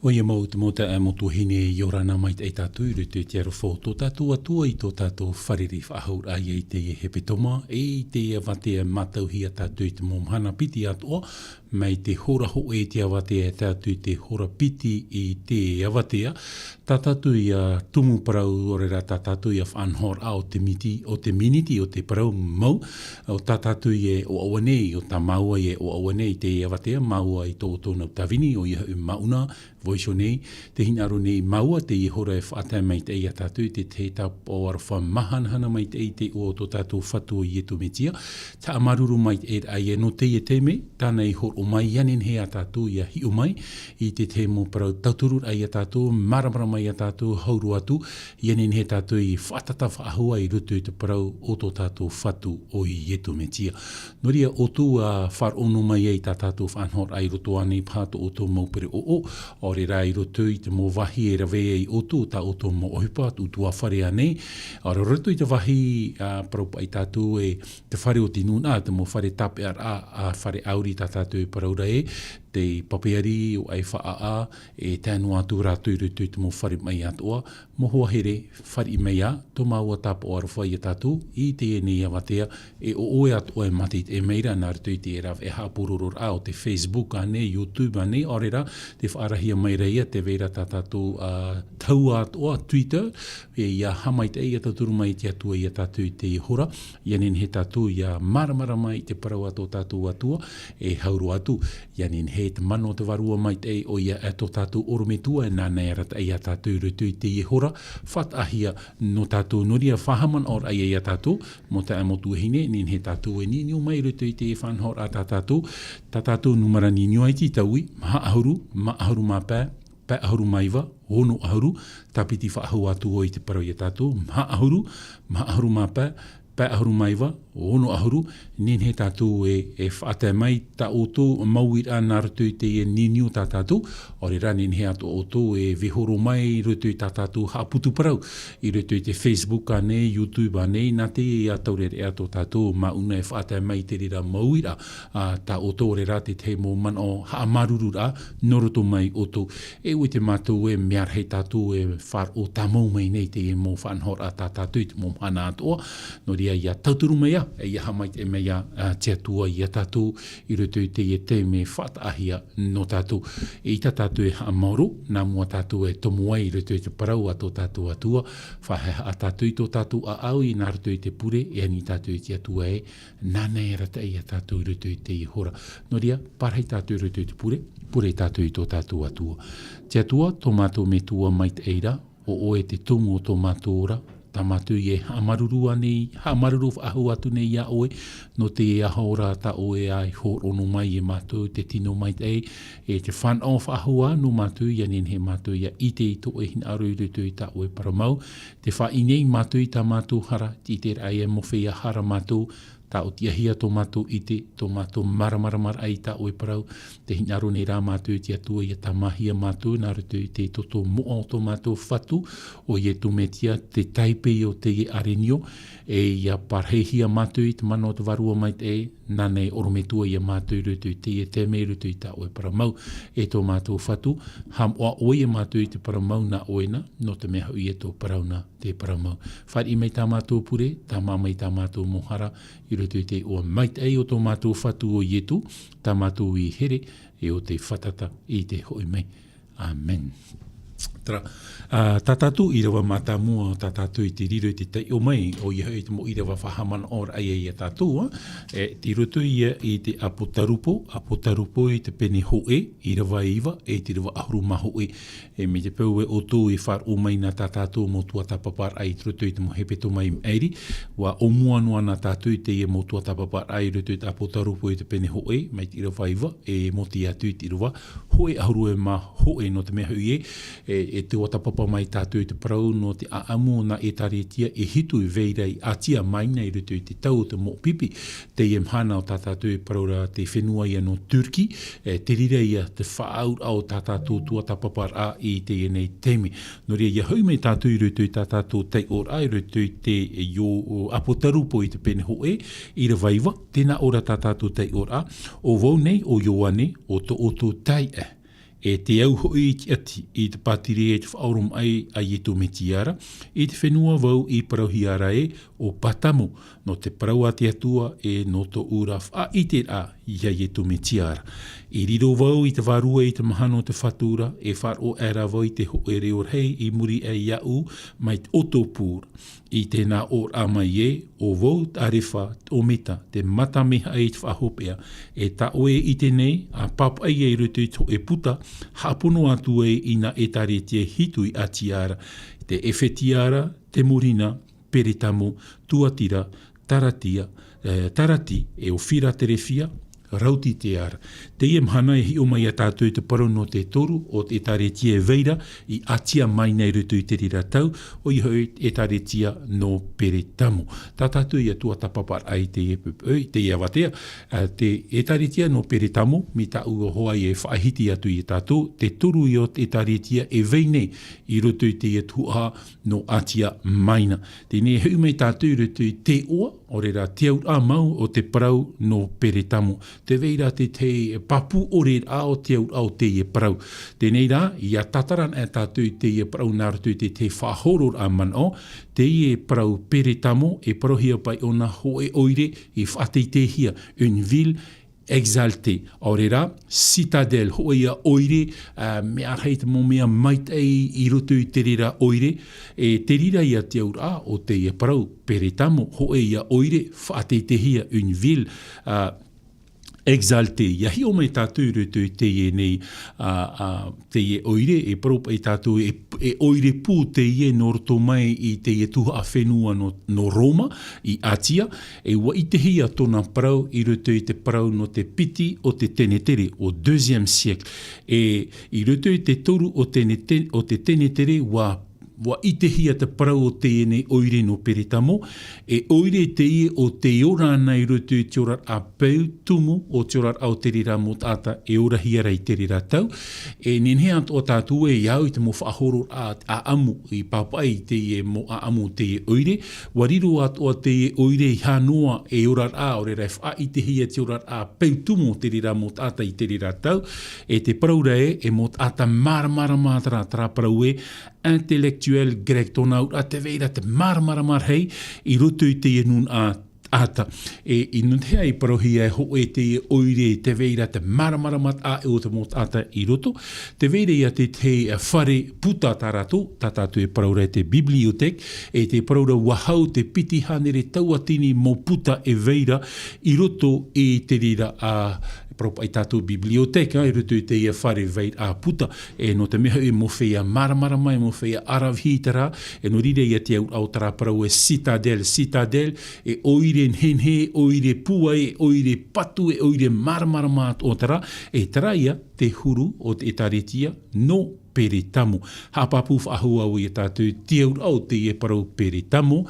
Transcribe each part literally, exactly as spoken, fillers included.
ʻOia mau te mau taeaʻe, mau tuahine, ʻia ora na maitaʻi tātou i roto i te aroha o tō tātou Atua i tō tātou fārerei faʻahou raʻa i teie hepetoma, e i teie avatea e mātauhia tātou i te mau mahana piti atoʻa, mai te hora hōʻē i te avatea e tae atu i te hora piti i te avatea, tā tātou ʻia tumu parau, ʻaore rā tā tātou ʻia faʻanahoraʻa o te miti, o te miniti, o te parau mau, o tā tātou ʻia ʻoaʻoa nei, o tā māua ʻia ʻoaʻoa nei i teie avatea, māua i tō ʻoutou nau tāvini, ʻoia hoʻi māʻuna, vaiiho nei, tē hinaʻaro nei māua i teie hora e faʻatae maitaʻi ia tātou i te tahi tāpaʻo aroha māhanahana maitaʻi i te iʻoa o tō tātou Fatu ʻo Iesu Mesia. Te haʻamāuruuru maitaʻi raʻa ïa nō teie taime, tāna i hōroʻa mai, ʻia nehenehe ia tātou ʻia hiʻo mai i te tahi mau parau tauturu raʻa ia tātou, māramarama ia tātou, hau roa atu, ʻia nehenehe tātou i faʻatata faʻahou i roto i te parau o tō tātou Fatu ʻo Iesu Mesia. Nō reira, ʻoutou ʻa faʻaroʻo noa mai ai i tā tātou faʻanahoraʻa i roto ānei paha tō ʻoutou mau pereʻoʻo, ʻaore rā i roto i te mau vāhi e rave ai ʻoutou, tā ʻoutou mau ʻohipa, ʻutuāfare ānei, ʻaore i roto i te vāhi, ā, parau paʻi tātou e te fare o te nūnaʻa, te mau fare tāpeʻaraʻa, ā, fare ʻāuri tā tātou e parau ra ē, te papeari, ʻo ʻai faʻaʻā, e tae noa atu rātou i roto i te mau fare maʻi atoʻa, mau hoa here, fāriʻi mai ā, tō māua tāpaʻo aroha ia tātou, i teie nei avatea, e ʻo ʻoe atoʻa e mātaʻitaʻi mai ra, nā roto i te rāveʻa haʻapurororaʻa o te Facebook ānei, YouTube ānei, ʻaore rā, tē faʻarahia mai ra ïa, tē vai ra tā tātou, ā, tahua atoʻa, Twitter, e ʻia haʻamaitaʻi, ʻia tauturu mai te Atua ia tātou i teie hora, ʻia nehenehe tātou ʻia māramarama i te parau a tō tātou Atua, e hau roa atu, ʻia nehenehe te mana o te Vārua Maitaʻi, ʻoia e tō tātou ʻorometua, e nāna e arataʻi ia tātou i roto i teie hora, faʻataʻahia nō tātou. Nō reira, faʻahaʻamanaʻo raʻa ïa ia tātou, mau taeaʻe, mau tuahine, nehenehe tātou e niuniu mai i roto i te faʻanahoraʻa tā tātou, tā tātou nūmera niuniu iti, taui, maha ʻahuru, maha ʻahuru mā pae, pae ʻahuru mā iva, ono ʻahuru, tāpiti faʻahou atu ʻoe i te parau ia tātou, maha ʻahuru, maha ʻahuru mā pae, pae ʻahuru mā iva, ono ʻahuru, nehenehe tātou e, e faʻatae mai tā ʻoutou mau uiraʻa nā roto i teie niuniu tā tātou, ʻaore rā nehenehe atoʻa ʻoutou e vaiiho mai i roto i tā tātou haʻaputu parau, i roto i te Facebook ānei, YouTube ānei, nā te ʻia taureʻareʻa tō tātou māʻuna e faʻatae mai i te reira mau uiraʻa, ā, tā ʻoutou ʻaore rā te tahi mau manaʻo haʻamāuruururaʻa, nō roto mai ʻoutou. E ʻua ʻite mātou e mea rahi tātou e faʻaroʻo tāmau mai nei teie mau faʻanahoraʻa tā tātou i te mau mahana atoʻa. Nō reira ʻia tauturu mai ā, e ʻia haʻamaitaʻi mai ā, ā, te Atua ia tātou i roto i teie taime faʻataʻahia nō tātou. ʻEita tātou e haʻamaoro, nā mua tātou e tomo ai i roto i te parau a tō tātou Atua, faʻahaʻehaʻa tātou i tō tātou ʻāʻau, i nā roto i te pure, e ani tātou i te Atua ē, nāna e arataʻi ia tātou i roto i teie hora. Nō reira, parahi tātou i roto i te pure, pure tātou i tō tātou Atua. Te Atua, tō mātou Metua maitaʻi ra, ʻo ʻoe te tumu o tō mātou ora, tā mātou e haʻamāuruuru ānei, haʻamāuruuru faʻahou atu nei ia ʻoe, nō te aho ra tā ʻoe e hōroʻa noa mai ia mātou, te tino maitaʻi, e te fānaʻo faʻahou ā nō mātou, ʻia nehenehe mātou ʻia ʻite i tō ʻoe hinaʻaro i roto i tā ʻoe parau mau, tē faʻaʻī nei mātou i tā mātou hara, tē ʻite ra ʻoe e mōhia hara mātou, tāʻotiʻahia tō mātou ʻite, tō mātou māramaramaraʻa i tā ʻoe parau, tē hinaʻaro nei rā mātou i te Atua ʻia tāmāhia mātou, nā roto i te toto moʻa o tō mātou Fatu, ʻo Iesu Mesia, te tāipe o teie ʻārenio, e ʻia parahihia mātou i te mana o te Vārua Maitaʻi, nāna e ʻorometua ia mātou i roto i teie taime i roto i tā ʻoe parau mau, e tō mātou Fatu, haʻamoʻa ʻoe ia mātou i te parau mau nā ʻoe na, nō te mea hoʻi e tō parau na, te parau mau. Fāriʻi mai tā mātou pure, tāmā mai tā mātou mau hara, i roto i te iʻoa maitaʻi o tō mātou Fatu ʻo Iesu, tā mātou i here, e ʻo tei fātata i te hoʻi mai. ʻĀmene. Terā, ā, tā tātou ʻīrava mātāmua, tā tātou i te riro i te taiʻo mai, ʻoia hoʻi te mau ʻīrava faʻahaʻamanaʻoraʻa ia tātou, ā, e, tei roto ia i te Apotarupo, Apotarupo i te pene hōʻē, ʻīrava e iva, e te ʻīrava ʻahuru mā hōʻē, E, mai te peu ē ʻoutou e faʻaroʻo mai na tā tātou mau tuatāpaparaʻa i roto i te mau hepetoma i maʻiri, ʻua ʻōmua noa na tātou i teie mau tuatāpaparaʻa i roto i te Apotarupo i te pene hōʻē, mai te ʻīrava iva, e mōti atu i te ʻīrava hōʻē ʻahuru e mā hōʻē, nō te mea hoʻi ē, e, e tuatāpapa mai tātou i te parau nō te ʻāʻamu o nā ʻĒtārētia e hitu e vai ra i Atia Maina i roto i te tau o te moʻa pipi, Teie mahana o tā tātou e parau ra te fenua ïa nō Turkey, e, te reira ïa te faʻaauraʻa o tā tātou tuatāpaparaʻa i teie nei taime. Nō reira, ʻia hoʻi mai tātou i roto i tā tātou taiʻoraʻa, i roto i te, e, ʻo, ʻo Apotarupo i te pene hōʻē, ʻīrava iva, tē nā ʻō ra tā tātou taiʻoraʻa, ʻo vau nei, ʻo Ioane, ʻo tō ʻoutou taeaʻe. E te au hoʻi i te ʻati i te pātireia i te faʻaoromaʻi a Iesu Mesia ra, i te fenua vau i parauhia ra ē ʻo Patamo, nō te parau a te Atua e nō tōʻu ra faʻaʻiteraʻa ia Iesu Mesia ra. I riro vau i te vārua i te mahana o te Fatu ra, e faʻaroʻo aʻera vau i te hōʻē reo rahi i muri aʻe iāʻu mai te ʻōtōpū ra. I tēnā ʻōraʻa mai ē, ʻo vau te ʻArefa, te ʻOmeta, te mata mea haʻa i te faʻahopeʻa, e tā ʻoe e ʻite nei, ʻa pāpaʻi ia i roto i te hōʻē puta, haʻapono atu ai i nā ʻētārētia hitu i Asia ra, te Efesia ra, Simurina, Peretamo, Tuatira, Taratia, e, Tarati, e ʻo Firaterefia, Raotitea ra. Teie mahana e hiʻo mai ia tātou i te parau nō te toru o te ʻētārētia e vai ra i Asia Maina i roto i te reira tau, ʻoia hoʻi te ʻētārētia nō Peretamo. Tā tātou ia tuatāpaparaʻa i teie, i teie avatea, ā, te ʻētārētia nō Peretamo, mai tāʻu hoʻi e faʻahiti atu ia tātou, te toru ia o te ʻētārētia e vai nei i roto i teie tuhaʻa nō Asia Maina. Teie nei e hoʻi mai tātou i roto i te iʻoa, ʻaore rā te auraʻa mau o te parau nō Peretamo. Tē vai ra te tahi pāpū ʻore rā o te auraʻa o teie parau. Teie nei rā, ia tātara anaʻe tātou i teie parau nā roto i te tahi faʻahororaʻa manaʻo, teie parau Peretamo, e parauhia paʻi ʻōna hōʻē ʻoire i faʻateiteihia, une ville exaltée. ʻAore rā, citadelle, hōʻē ia ʻoire, ā, mea rahi te mau mea maitaʻi i roto i te reira ʻoire, e te reira ia te auraʻa o teie parau, Peretamo, hōʻē ia ʻoire, faʻateiteihia, une ville, ā, exaltée. Ia hiʻo mai tātou i roto i teie nei, ā, ā, teie ʻoire, e parau paʻi tātou, e, e ʻoire pū teie nō roto mai i teie tuhaʻa fenua nō, nō Roma, i Asia, e ʻua ʻitehia tōna parau i roto i te parau nō te piti o te tenetere, au deuxième siècle. E i roto i te toru o te nete-, o te tenetere, ʻua, ʻua ʻitehia te parau o teie nei ʻoire nō Peretamo, e ʻoire teie ʻo tē ora ana i roto i te oraraʻa peu tumu o te oraraʻa o te reira mau taʻata e orahia ra i te reira tau. E nehenehe atoʻa tātou e au i te mau faʻahororaʻa ʻāʻamu i pāpaʻi i teie mau ʻāʻamu o teie ʻoire. ʻUa riro atoʻa teie ʻoire i hā noa e oraraʻa, ʻaore rā e faʻaʻitehia te oraraʻa peu tumu o te reira mau taʻata i te reira tau. E te parau ra ē, e mau taʻata māramarama terā, terā parau ē, intellectuel grec, tōna auraʻa tē vai ra te māramarama rahi i roto i teie nūnaʻa taʻata. E, i nūnaʻa i parauhia e hōʻē teie ʻoire tē vai ra te māramarama taʻa ʻē o te mau taʻata i roto, tē vai ra ia te tahi, ā, fare puta tā rātou, tā tātou e parau ra te bibliothèque, e te parau ra ʻua hau te piti hānere tauatini mau puta e vai ra i roto i te reira, ā, parau paʻi tātou bibliothèque, ā, i roto i teie fare vai, ā, puta, e nō te mea hoʻi e mau feiā māramarama, e mau feiā ʻaravihi terā, e nō reira ia te auraʻa o terā parau e citadelle, citadelle, e ʻoire nehenehe, ʻoire pūai, e ʻoire patu, e ʻoire māramarama atoʻa terā, e terā ia te huru o te ʻētārētia nō Peretamo. Haʻapāpū faʻahou au ia tātou i te auraʻa o teie parau Peretamo,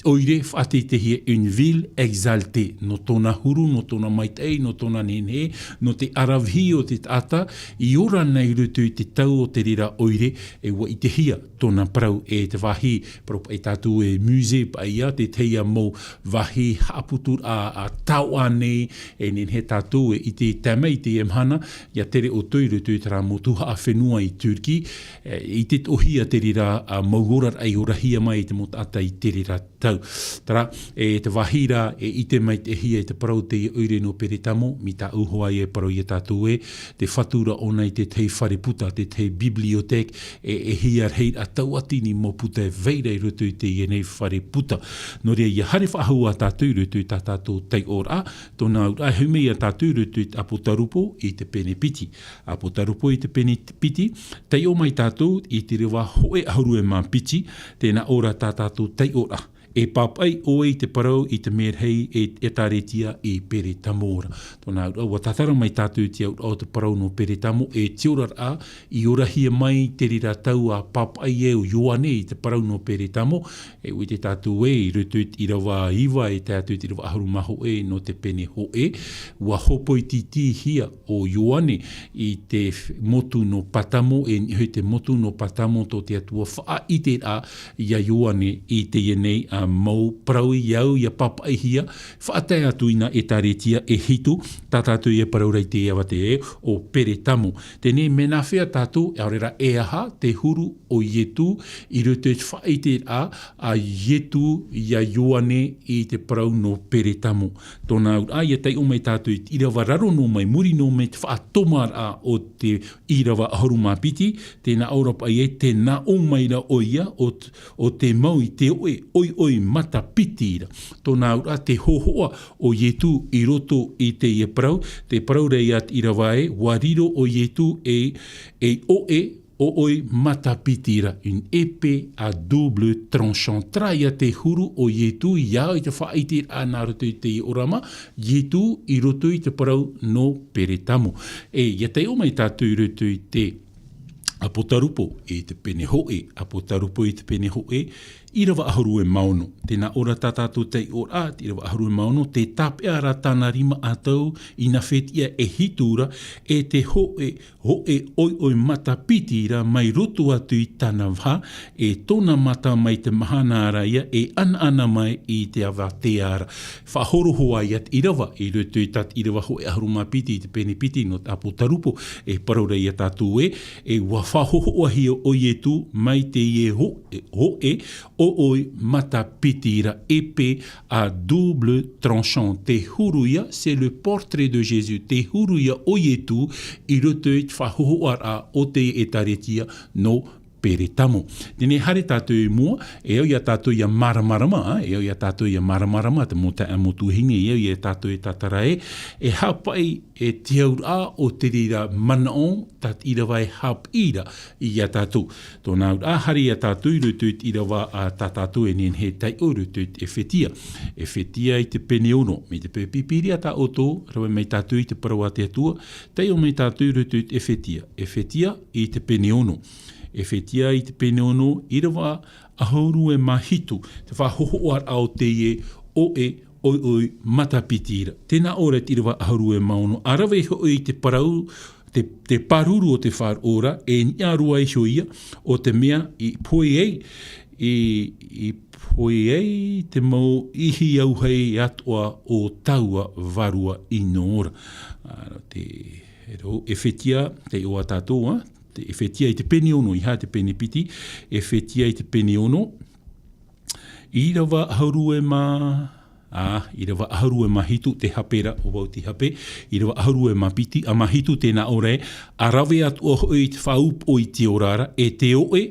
ʻoire faʻateiteihia, une ville exaltée, nō tōna huru, nō tōna maitaʻi, nō tōna nehenehe, nō te ʻaravihi o te taʻata i ora ana i roto i te tau o te reira ʻoire, e ʻua ʻitehia tōna parau, e te vāhi, parau paʻi tātou e musée paʻi ia, te tahi mau vāhi haʻaputuraʻa, ā, taoʻa nei, e nehenehe tātou e ʻite i tae mai i teie mahana, ʻia tere ʻoutou i roto i terā mau tuhaʻa fenua i Turquie, e, i te toʻohia te reira, ā, mau oraraʻa i orahia mai i te mau taʻata i te reira tau. Terā, e te vāhi ra, e ʻite maitaʻihia i te parau teie ʻoire nō Peretamo, mai tāʻu hoʻi e parau ia tātou ē, te Fatu ra ʻōna i te tahi fare puta, te tahi bibliothèque, e, e hia rahi ā tauatini mau puta e vai ra i roto i teie nei fare puta. Nō reira, ʻia haere faʻahou ā tātou i roto i tā tātou taiʻoraʻa, tōna auraʻa e hoʻi mai ia tātou i roto i te ʻApotarupo i te pene piti. ʻApotarupo i te pene piti, taiʻo mai tātou i te ʻīrava hōʻē ʻahuru e mā piti, tē nā ʻō ra tā tātou taiʻoraʻa. E pāpaʻi ʻoe i te parau i te merahi e, ʻētārētia i Peretamo ra. Tōna auraʻa, ʻua tātara mai tātou i te auraʻa o te parau nō Peretamo, e te oraraʻa i orahia mai i te reira tau ʻa pāpaʻi ai ʻo Ioane i te parau nō Peretamo, e ʻua ʻite tātou ē, i roto i te ʻīrava iva e tae atu i te ʻīrava ʻahuru mā hōʻē nō te pene hōʻē, ʻua hōpoi tītīhia ʻo Ioane i te motu nō Patamo, e niʻa i te motu nō Patamo tō te Atua faʻaʻiteraʻa ia Ioane i teie nei, ā, mau parau ia au ia pāpaʻihia, faʻatae atu i nā ʻētāretia e hitu, tā tātou ia parau ra i te ʻīrava tē ʻo Peretamo. Teie nei, mea nāfea tātou, ʻaore rā e aha te huru o Ietu i roto i te faʻaʻiteraʻa a Ietu ia Ioane i te parau nō Peretamo. Tōna auraʻa, ia taiʻo mai tātou i te ʻīrava raro noa mai, muri noa mai te faʻatomaraʻa o te ʻīrava ʻahuru mā piti, tē nā ʻō ra paʻi ē, tē nā ʻō mai ra ʻoia, ʻo t-, ʻo tē mau i te oʻe, ʻoiʻoi matapiti ra. Tōna auraʻa, te hōhoʻa o Ietu i roto i teie parau, tē parau ra ia te ʻīrava ē, ʻua riro ʻo Ietu ei, ei oʻe, ʻoiʻoi matapiti ra, une épée à double tranchant. Terā ia te huru o Ietu, ia au i te faʻaʻiteraʻa nā roto i teie ʻōrama, Ietu i roto i te parau nō Peretamo. E, ia taiʻo mai tātou i roto i te Apotarupo i te pene hōʻē, Apotarupo i te pene hōʻē, ʻīrava ʻahuru e mā ono. Tē nā ʻō ra tā tātou taiʻoraʻa, te ʻīrava ʻahuru e mā ono, tē tāpeʻa ra tāna rima ʻatau i nā fetiʻa e hitu ra, e te hōʻē, hōʻē ʻoiʻoi matapiti ra mai roto atu i tāna vaha, e tōna mata mai te mahana ra ia, e ʻanaʻana mai i te avatea ra. Faʻahoro hoʻi ia te ʻīrava, i roto i tā te ʻīrava hōʻē ʻahuru mā piti i te pene piti nō te Apotarupo, e parau ra ia tātou ē, e ʻua faʻahōhoʻahia ʻo Ietu mai teie hō-, hōʻē, ʻoiʻoi matapiti ra, épée à double tranchant. Te huru ia, c'est le portrait de Jésus. Te huru ia o Ietu i roto i te faʻahōhoʻaraʻa o te ʻētāretia nō Peretamo. Teie nei, haere tātou i mua, e au ia tātou ia māramarama, e au ia tātou ia māramarama, te mau taeaʻe, mau tuahine, e au ia tātou e tātara ē, e haʻapaʻi e te auraʻa o te reira manaʻo, tā te ʻīrava e haʻapiʻi ra ia tātou. Tōna auraʻa, haere ia tātou i roto i te ʻīrava a tā tātou e nehenehe e taiʻo i roto i te ʻEfetia. ʻEfetia i te pene ono, mai te peu Pīpīria tā ʻoutou, rave mai tātou i te parau a te Atua, taiʻo mai tātou i roto i te ʻEfetia. ʻEfetia i te pene ono. ʻEfetia i te pene ono, ʻīrava ʻahuru e mā hitu, te faʻahōhoʻaraʻa o teie oʻe, ʻoiʻoi matapiti ra. Tē nā ʻō ra te ʻīrava ʻahuru e mā ono, ʻa rave hoʻi i te parau, te, te pāruru o te faʻaroʻo ra, e niʻa roa iho ia, ʻo te mea i pohe ai, i, i pohe ai te mau ihi auahi atoʻa o taua vārua ʻino ra. Ā, te, e rau, ʻEfetia, taiʻo ā tātou, ā, te ʻEfetia i te pene ono, ʻeiaha te pene piti, ʻEfetia i te pene ono, ʻīrava ʻahuru e mā, ā, ʻīrava ʻahuru e mā hitu, te hape ra, ʻo vau te hape, ʻīrava ʻahuru e mā piti, ā, mā hitu, tē nā ʻō ra ē, ʻa rave atoʻa hoʻi i te faʻaupoʻo i te ora ra, e te oʻe,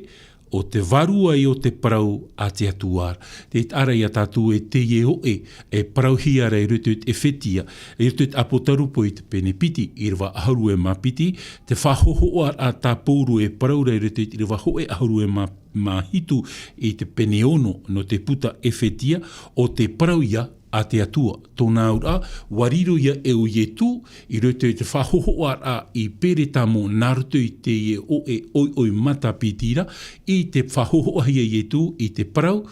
ʻo te vārua ïa o te parau a te Atua ra. Tē taʻa ra ia tātou ē teie oʻe, e parauhia ra i roto i te ʻEfetia, i roto i te Apotarupo i te pene piti, ʻīrava ʻahuru e mā piti, te faʻahōhoʻaraʻa tā Pauro e parau ra i roto i te ʻīrava hōʻē ʻahuru e mā, mā hitu i te pene ono nō te puta ʻEfetia, ʻo te parau ïa a te Atua. Tōna auraʻa, ʻua riro ïa e ʻo Ietu, i roto i te faʻahōhoʻaraʻa i Peretamo nā roto i teie oʻe ʻoiʻoi matapiti ra, i te faʻahōhoʻahia Ietu i te parau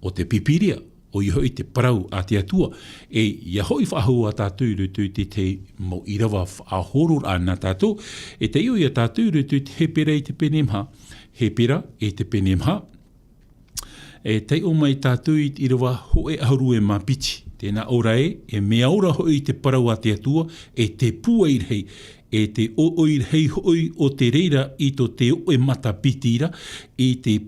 o te Pīpīria, ʻoia hoʻi te parau a te Atua. E ʻia hoʻi faʻahou ā tātou i roto i te tahi mau ʻīrava faʻahororaʻa nā tātou, e taiʻo ïa tātou i roto i te Hepera i te pene maha. Hepera i te pene maha. E taiʻo mai tātou i te ʻīrava hōʻē ʻahuru e mā piti. Tē nā ʻō ra ē, e mea ora hoʻi te parau a te Atua, e te pūai rahi, e te ʻoiʻoi rahi hoʻi o te reira i tō te oʻe matapiti ra, i te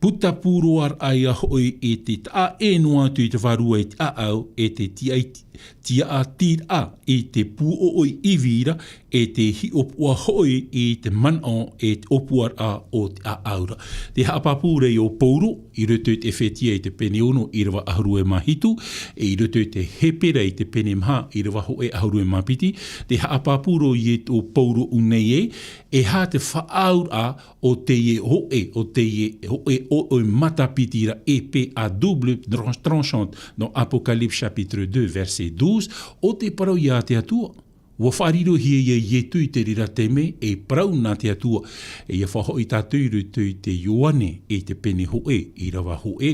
putapū roa ra ïa hoʻi i te taʻa ʻē noa atu i te vārua i te ʻāʻau, e te tiaʻi-, tiaʻatiraʻa i te pūʻoʻoi ivi ra, e te hiʻopoʻa hoʻi i te manaʻo, e te ʻōpuaraʻa o te ʻāʻau ra. Te haʻapāpū ra ïa ʻo Pauro, i roto i te ʻEfetia i te pene ono, ʻīrava ʻahuru e mā hitu, e i roto i te Hepera i te pene maha, ʻīrava hōʻē ʻahuru e mā piti, te haʻapāpū ra ïa ʻo Pauro ʻu nei ē, e aha te faʻaauraʻa o teie oʻe, o teie oʻe, ʻoiʻoi matapiti ra, épée à double tran-, tranchant, dans Apocalypse chapitre deux, verset douze, ʻo te parau ïa a te Atua. Ua faʻarirohia ia Ietu i te reira taime, e parau nā te Atua, e ia faʻahoʻi tātou i roto i te Ioane, i te pene hōʻē, i rava hōʻē,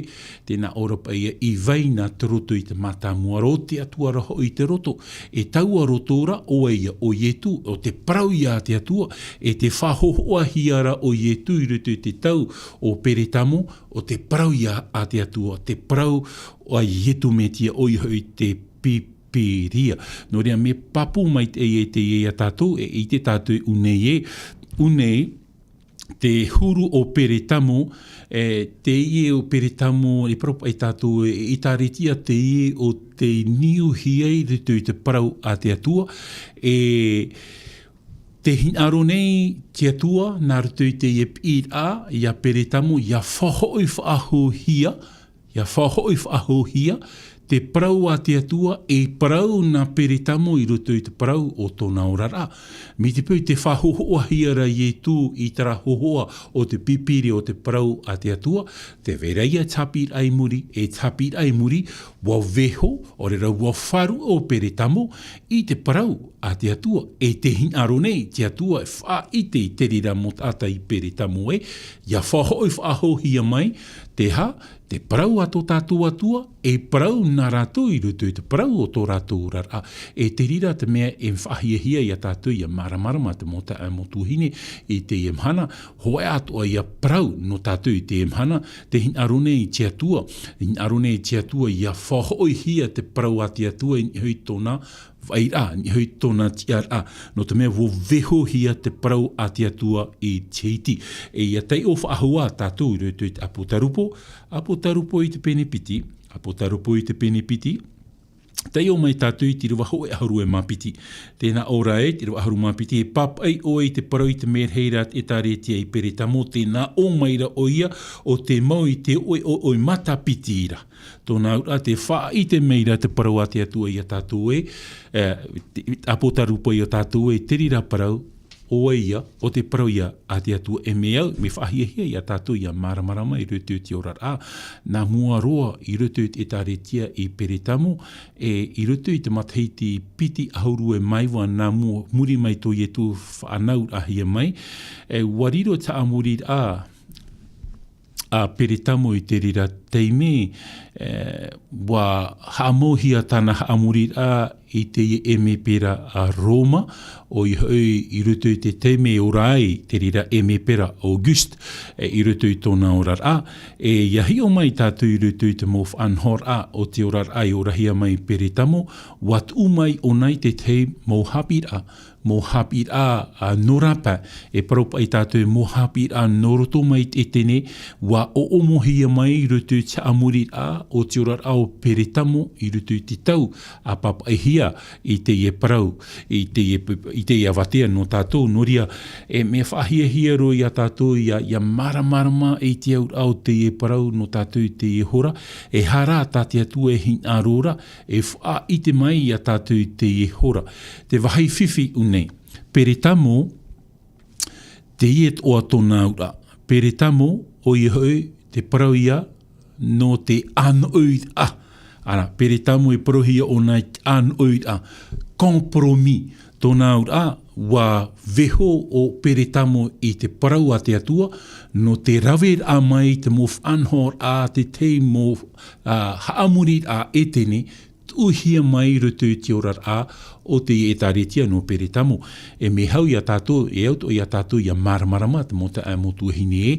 tēnā ʻō ra paʻi ia i vai nā te roto i te mātāmua ra, ʻo te Atua ra hoʻi i te roto, e taua roto ra, ʻo ia, ʻo Ietu, ʻo te parau ia a te Atua, e te faʻahōhoʻahia ra ʻo Ietu i roto i te tau o Peretamo, ʻo te parau ia a te Atua, te parau a Ietu Metia, ʻoia hoʻi te Pīpīria. Nō reira, mea pāpū maitaʻi e teie ia tātou, e ʻite tātou ʻunei ē, ʻunei, te huru o Peretamo, e, teie o Peretamo, e parau paʻi tātou, e, ʻĒtārētia teie ʻo tei niuhia i roto i te parau a te Atua, e, tē hinaʻaro nei te Atua, nā roto i teie piʻiraʻa, ia Peretamo, ia faʻahoʻi faʻahouhia, ia faʻahoʻi faʻahouhia, te parau a te Atua, e parau nā Peretamo i roto i te parau o tōna oraraʻa. Mai te peu tē faʻahōhoʻahia ra Ietu i terā hōhoʻa o te Pīpīria o te parau a te Atua, tē vai ra ia te haʻapiʻiraʻa i muri, e te haʻapiʻiraʻa i muri, ua vaiiho, ʻaore ra ua faʻaruʻe ʻo Peretamo i te parau a te Atua, e tē hinaʻaro nei te Atua e faʻaʻite i te reira mau taʻata i Peretamo ē, ia faʻahoʻi faʻahouhia mai, te aha, te parau a tō tātou Atua, e parau nā rātou i roto i te parau o tō rātou oraraʻa. E te reira te mea e faʻahiahia ia tātou ia māramarama te mau taeaʻe, mau tuahine i teie mahana, hōʻē atoʻa ia parau nō tātou i teie mahana, tē hinaʻaro nei te Atua, hinaʻaro nei te Atua ia faʻahoʻihia te parau a te Atua i niʻa hoʻi tōna vairaʻa, i niʻa hoʻi tōna tiʻaraʻa, nō te mea ua vaiihohia te parau a te Atua i te iti. E ia taiʻo faʻahou ā tātou i roto i te ʻApotarupo, ʻApotarupo i te pene piti, ʻApotarupo i te pene piti, taiʻo mai tātou i te ʻīrava hōʻē ʻahuru e mā piti. Tēnā ʻō ra ē, te ʻīrava ʻahuru mā piti, e pāpaʻi ʻoe i te parau i te merahi ra te ʻĒtārētia i Peretamo, tē nā ʻō mai ra ʻoia, ʻo tē mau i te oʻe ʻoʻoi matapiti ra. Tōna auraʻa tē faʻaʻite mai ra te parau a te Atua ia tātou ē, e, te, ʻApotarupo ia tātou ē, te reira parau, ʻo vai ia, ʻo te parau ia a te Atua. E mea au, mea faʻahiahia ia tātou ia māramarama i roto i te oraraʻa, nā mua roa i roto i te ʻĒtārētia i Peretamo, e i roto i te matahiti piti ʻahuru e mā iva nā mua, muri mai tō Ietu faʻanauraʻahia mai, e ua riro te haʻamoriraʻa a Peretamo i te reira taime, e, ua haʻamauhia tāna haʻamoriraʻa i teie ʻemepera a Roma, ʻoia hoʻi i roto i te taime e ora ai te reira ʻemepera Auguste, e, i roto i tōna oraraʻa, e, ia hiʻo mai tātou i roto i te mau faʻanahoraʻa o te oraraʻa i orahia mai Peretamo, ua tuʻu mai ʻōna i te tahi mau haʻapiʻiraʻa, mau haʻapiʻiraʻa, a, nō rāpae, e parau paʻi tātou e mau haʻapiʻiraʻa nō roto mai i te ʻētene, ua ʻoʻomohia mai i roto i te haʻamoriraʻa o te oraraʻa o Peretamo i roto i te tau, a pāpaʻihia i teie parau, i teie, i teie avatea nō tātou, nō reira, e mea faʻahiahia roa ia tātou ia, ia māramarama i te auraʻa o teie parau nō tātou i teie hora, e aha rā tā te Atua e hinaʻaro ra, e faʻaʻite mai ia tātou i teie hora. Te vāhi fifi ʻunei. Peretamo, teie atoʻa tōna auraʻa. Peretamo, ʻoia hoʻi, te parau ia, nō te ʻānoʻiraʻa. Ana, Peretamo e parauhia ʻōna i te ʻānoʻiraʻa. Compromis, tōna auraʻa, ua vaiiho ʻo Peretamo i te parau a te Atua, nō te raveraʻa mai i te mau faʻanahoraʻa, te tahi mau, a, haʻamoriraʻa ʻētene, tuʻuhia mai i roto i te oraraʻa o te ʻĒtārētia nō Peretamo. E mea au ia tātou, e au atoʻa ia tātou ia māramarama te mau taeaʻe, mau tuahine ē,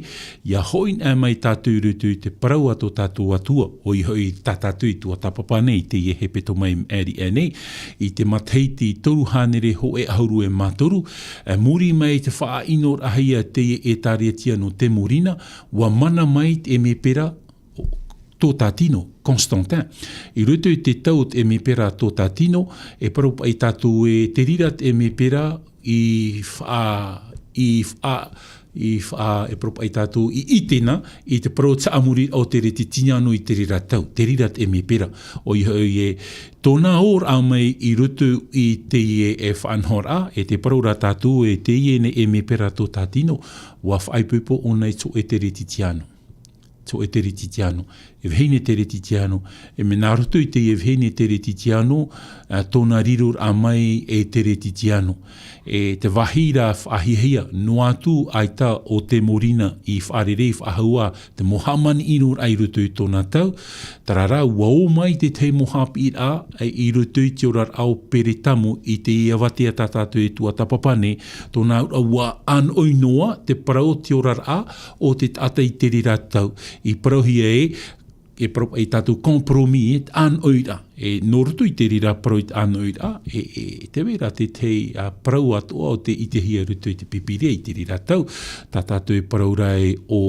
ia hoʻi anaʻe mai tātou i roto i te parau a tō tātou Atua, ʻoia hoʻi tā tātou i tuatāpapa nei i teie hepetoma i maʻiri aʻe nei, i te matahiti toru hānere hōʻē ʻahuru e mā toru, e, muri mai i te faʻaʻinoraʻahia teie ʻĒtārētia nō Temurina, ua mana mai te ʻemepera Totatino, Constantin. I roto i te tau o te ʻemepera Totatino, e parau paʻi tātou ē, te reira te ʻemepera i faʻa-, i faʻa-, i faʻa-, e parau paʻi tātou i ʻitena i te parau haʻamoriraʻa o Teretitiano i te reira tau, te reira te ʻemepera. ʻOia hoʻi ē, tōna ora mai i roto i teie faʻanahoraʻa, e te parau ra tātou ē, teie nei ʻemepera Totatino, ua faʻaipoipo ʻōna i te hōʻē Teretitiano. te hōʻē teretitiano. E vahine teretitiano, e mea nā roto i teie vahine teretitiano, ā, tōna riroraʻa mai e teretitiano. E te vāhi ra faʻahiahia, noa atu ʻaita ʻo Temorina i faʻarerei faʻahou ā te mau hāmani ʻino ra i roto i tōna tau, terā rā, ʻua ō mai te tahi mau haʻapiʻiraʻa i roto i te oraraʻa o Peretamo i teie avatea tā tātou e tuatāpapa nei, tōna auraʻa ʻua ʻānoʻi noa te parau o te oraraʻa o te taʻata i te reira tau. I parauhia e, e parau, e tātou compromis, e te ʻānoʻiraʻa. E nō roto i te reira parau i te ʻānoʻiraʻa, e, e, e te vera te tahi, ā, parau atoʻa o tē ʻitehia i roto i te Pīpīria i te reira tau, tā tātou e parau ra e ʻo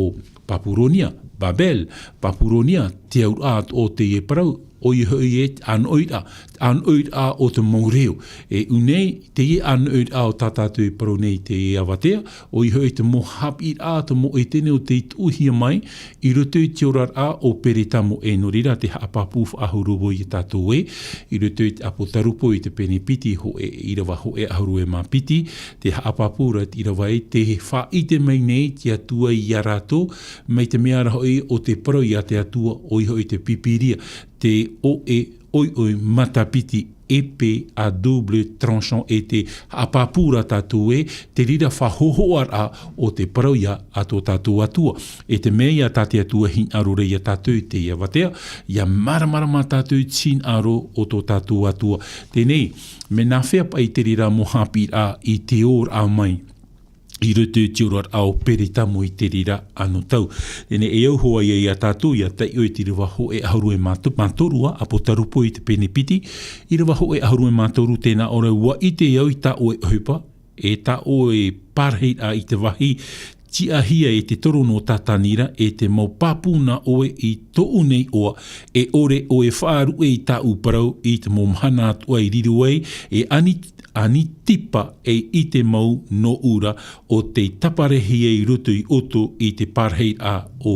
Papuronia, Babel, Papuronia, te auraʻa atoʻa o teie parau, ʻoia hoʻi e te ʻānoʻiraʻa, te ʻānoʻiraʻa o te mau reo. E ʻū nei, teie ʻānoʻiraʻa o tā tātou e parau nei i teie avatea, ʻoia hoʻi te mau haʻapiʻiraʻa, te mau ʻētene o tei tuʻuhia mai, i roto i te oraraʻa o Peretamo e nō reira te haʻapāpū faʻahou ra vau ia tātou ē, i roto i te ʻApotarupo i te pene piti hōʻē, ʻīrava hōʻē ʻahuru e mā piti, te haʻapāpū ra te ʻīrava ē, tē faʻaʻite mai nei te Atua ia rātou, mai te mea ra hoʻi ʻo te parau ia te Atua, ʻoia hoʻi te Pīpīria, te hōʻē ʻoiʻoi matapiti, épée à double tranchant, e te haʻapāpū ra tātou ē, te reira faʻahōhoʻaraʻa o te parau ia a tō tātou Atua. E te mea ia tā te Atua hinaʻaro ra ia tātou i teie avatea, ʻia māramarama tātou i te hinaʻaro o tō tātou Atua. Teie nei, mea nāfea paʻi te reira mau haʻapiʻiraʻa i te ōraʻa mai i roto i te oraraʻa o Peretamo i te reira anotau. Teie nei, e au hoʻi ia tātou, ʻia taiʻo i te ʻīrava hōʻē ʻahuru e mā toru, mā toru ā, ʻApotarupo i te pene piti, ʻīrava hōʻē ʻahuru e mā toru, tē nā ʻō ra: ʻUa ʻite au i tā ʻoe ʻohipa, e tā ʻoe parahiraʻa i te vāhi tiʻahia e te toro nō Tātani ra, e te mau pāpū nā ʻoe i tōʻu nei ʻoa, e ʻore ʻoe e faʻaruʻe i tāʻu parau i te mau mahana atoʻa i riro ai, e ani Anitipa e i te mau nōʻu ra, ʻo tei tāparahi ai i roto ia ʻoutou i te parahiraʻa o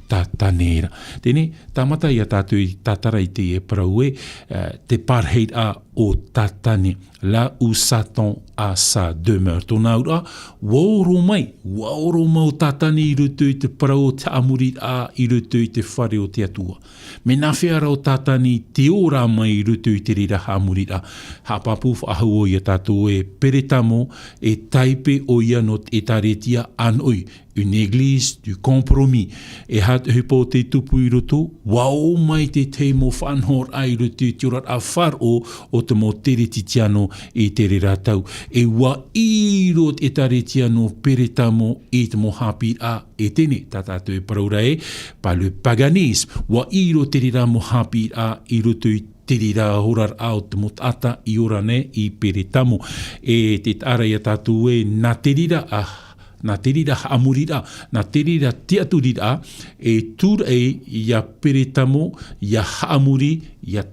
Tātani ra. Teie nei, tāmata ia tātou i tātara i teie parau ē, ā, te parahiraʻa o Tātani, là où Satan a sa demeure. Tōna auraʻa, ʻua oro mai, ʻua oro mai ʻo Tātani i roto i te parau o te haʻamoriraʻa, i roto i te fare o te Atua. Mea nāfea rā ʻo Tātani i te ora mai i roto i te reira haʻamoriraʻa? Haʻapāpū faʻahou ia tātou ē, Peretamo e taipe ʻoia nō te ʻĒtārētia ʻānoʻi, une église du compromis. E aha te ʻohipa ʻo tei tupu i roto? ʻUa ō mai te tahi mau faʻanahoraʻa i roto i te oraraʻa faʻaroʻo o te mau Teretitiano i te reira tau. E ʻua ʻiro te ʻĒtārētia nō Peretamo i te mau haʻapiʻiraʻa ʻētene, tā tātou e parau ra ē, par le paganisme, ʻua ʻiro te reira mau haʻapiʻiraʻa i roto i te reira oraraʻa o te mau taʻata i ora nei i Peretamo. E tē taʻa ra ia tātou ē, nā te reira, ā, nā te reira haʻamoriraʻa, nā te reira tiʻaturiraʻa, e tūraʻi ia Peretamo, ʻia haʻamori, ʻia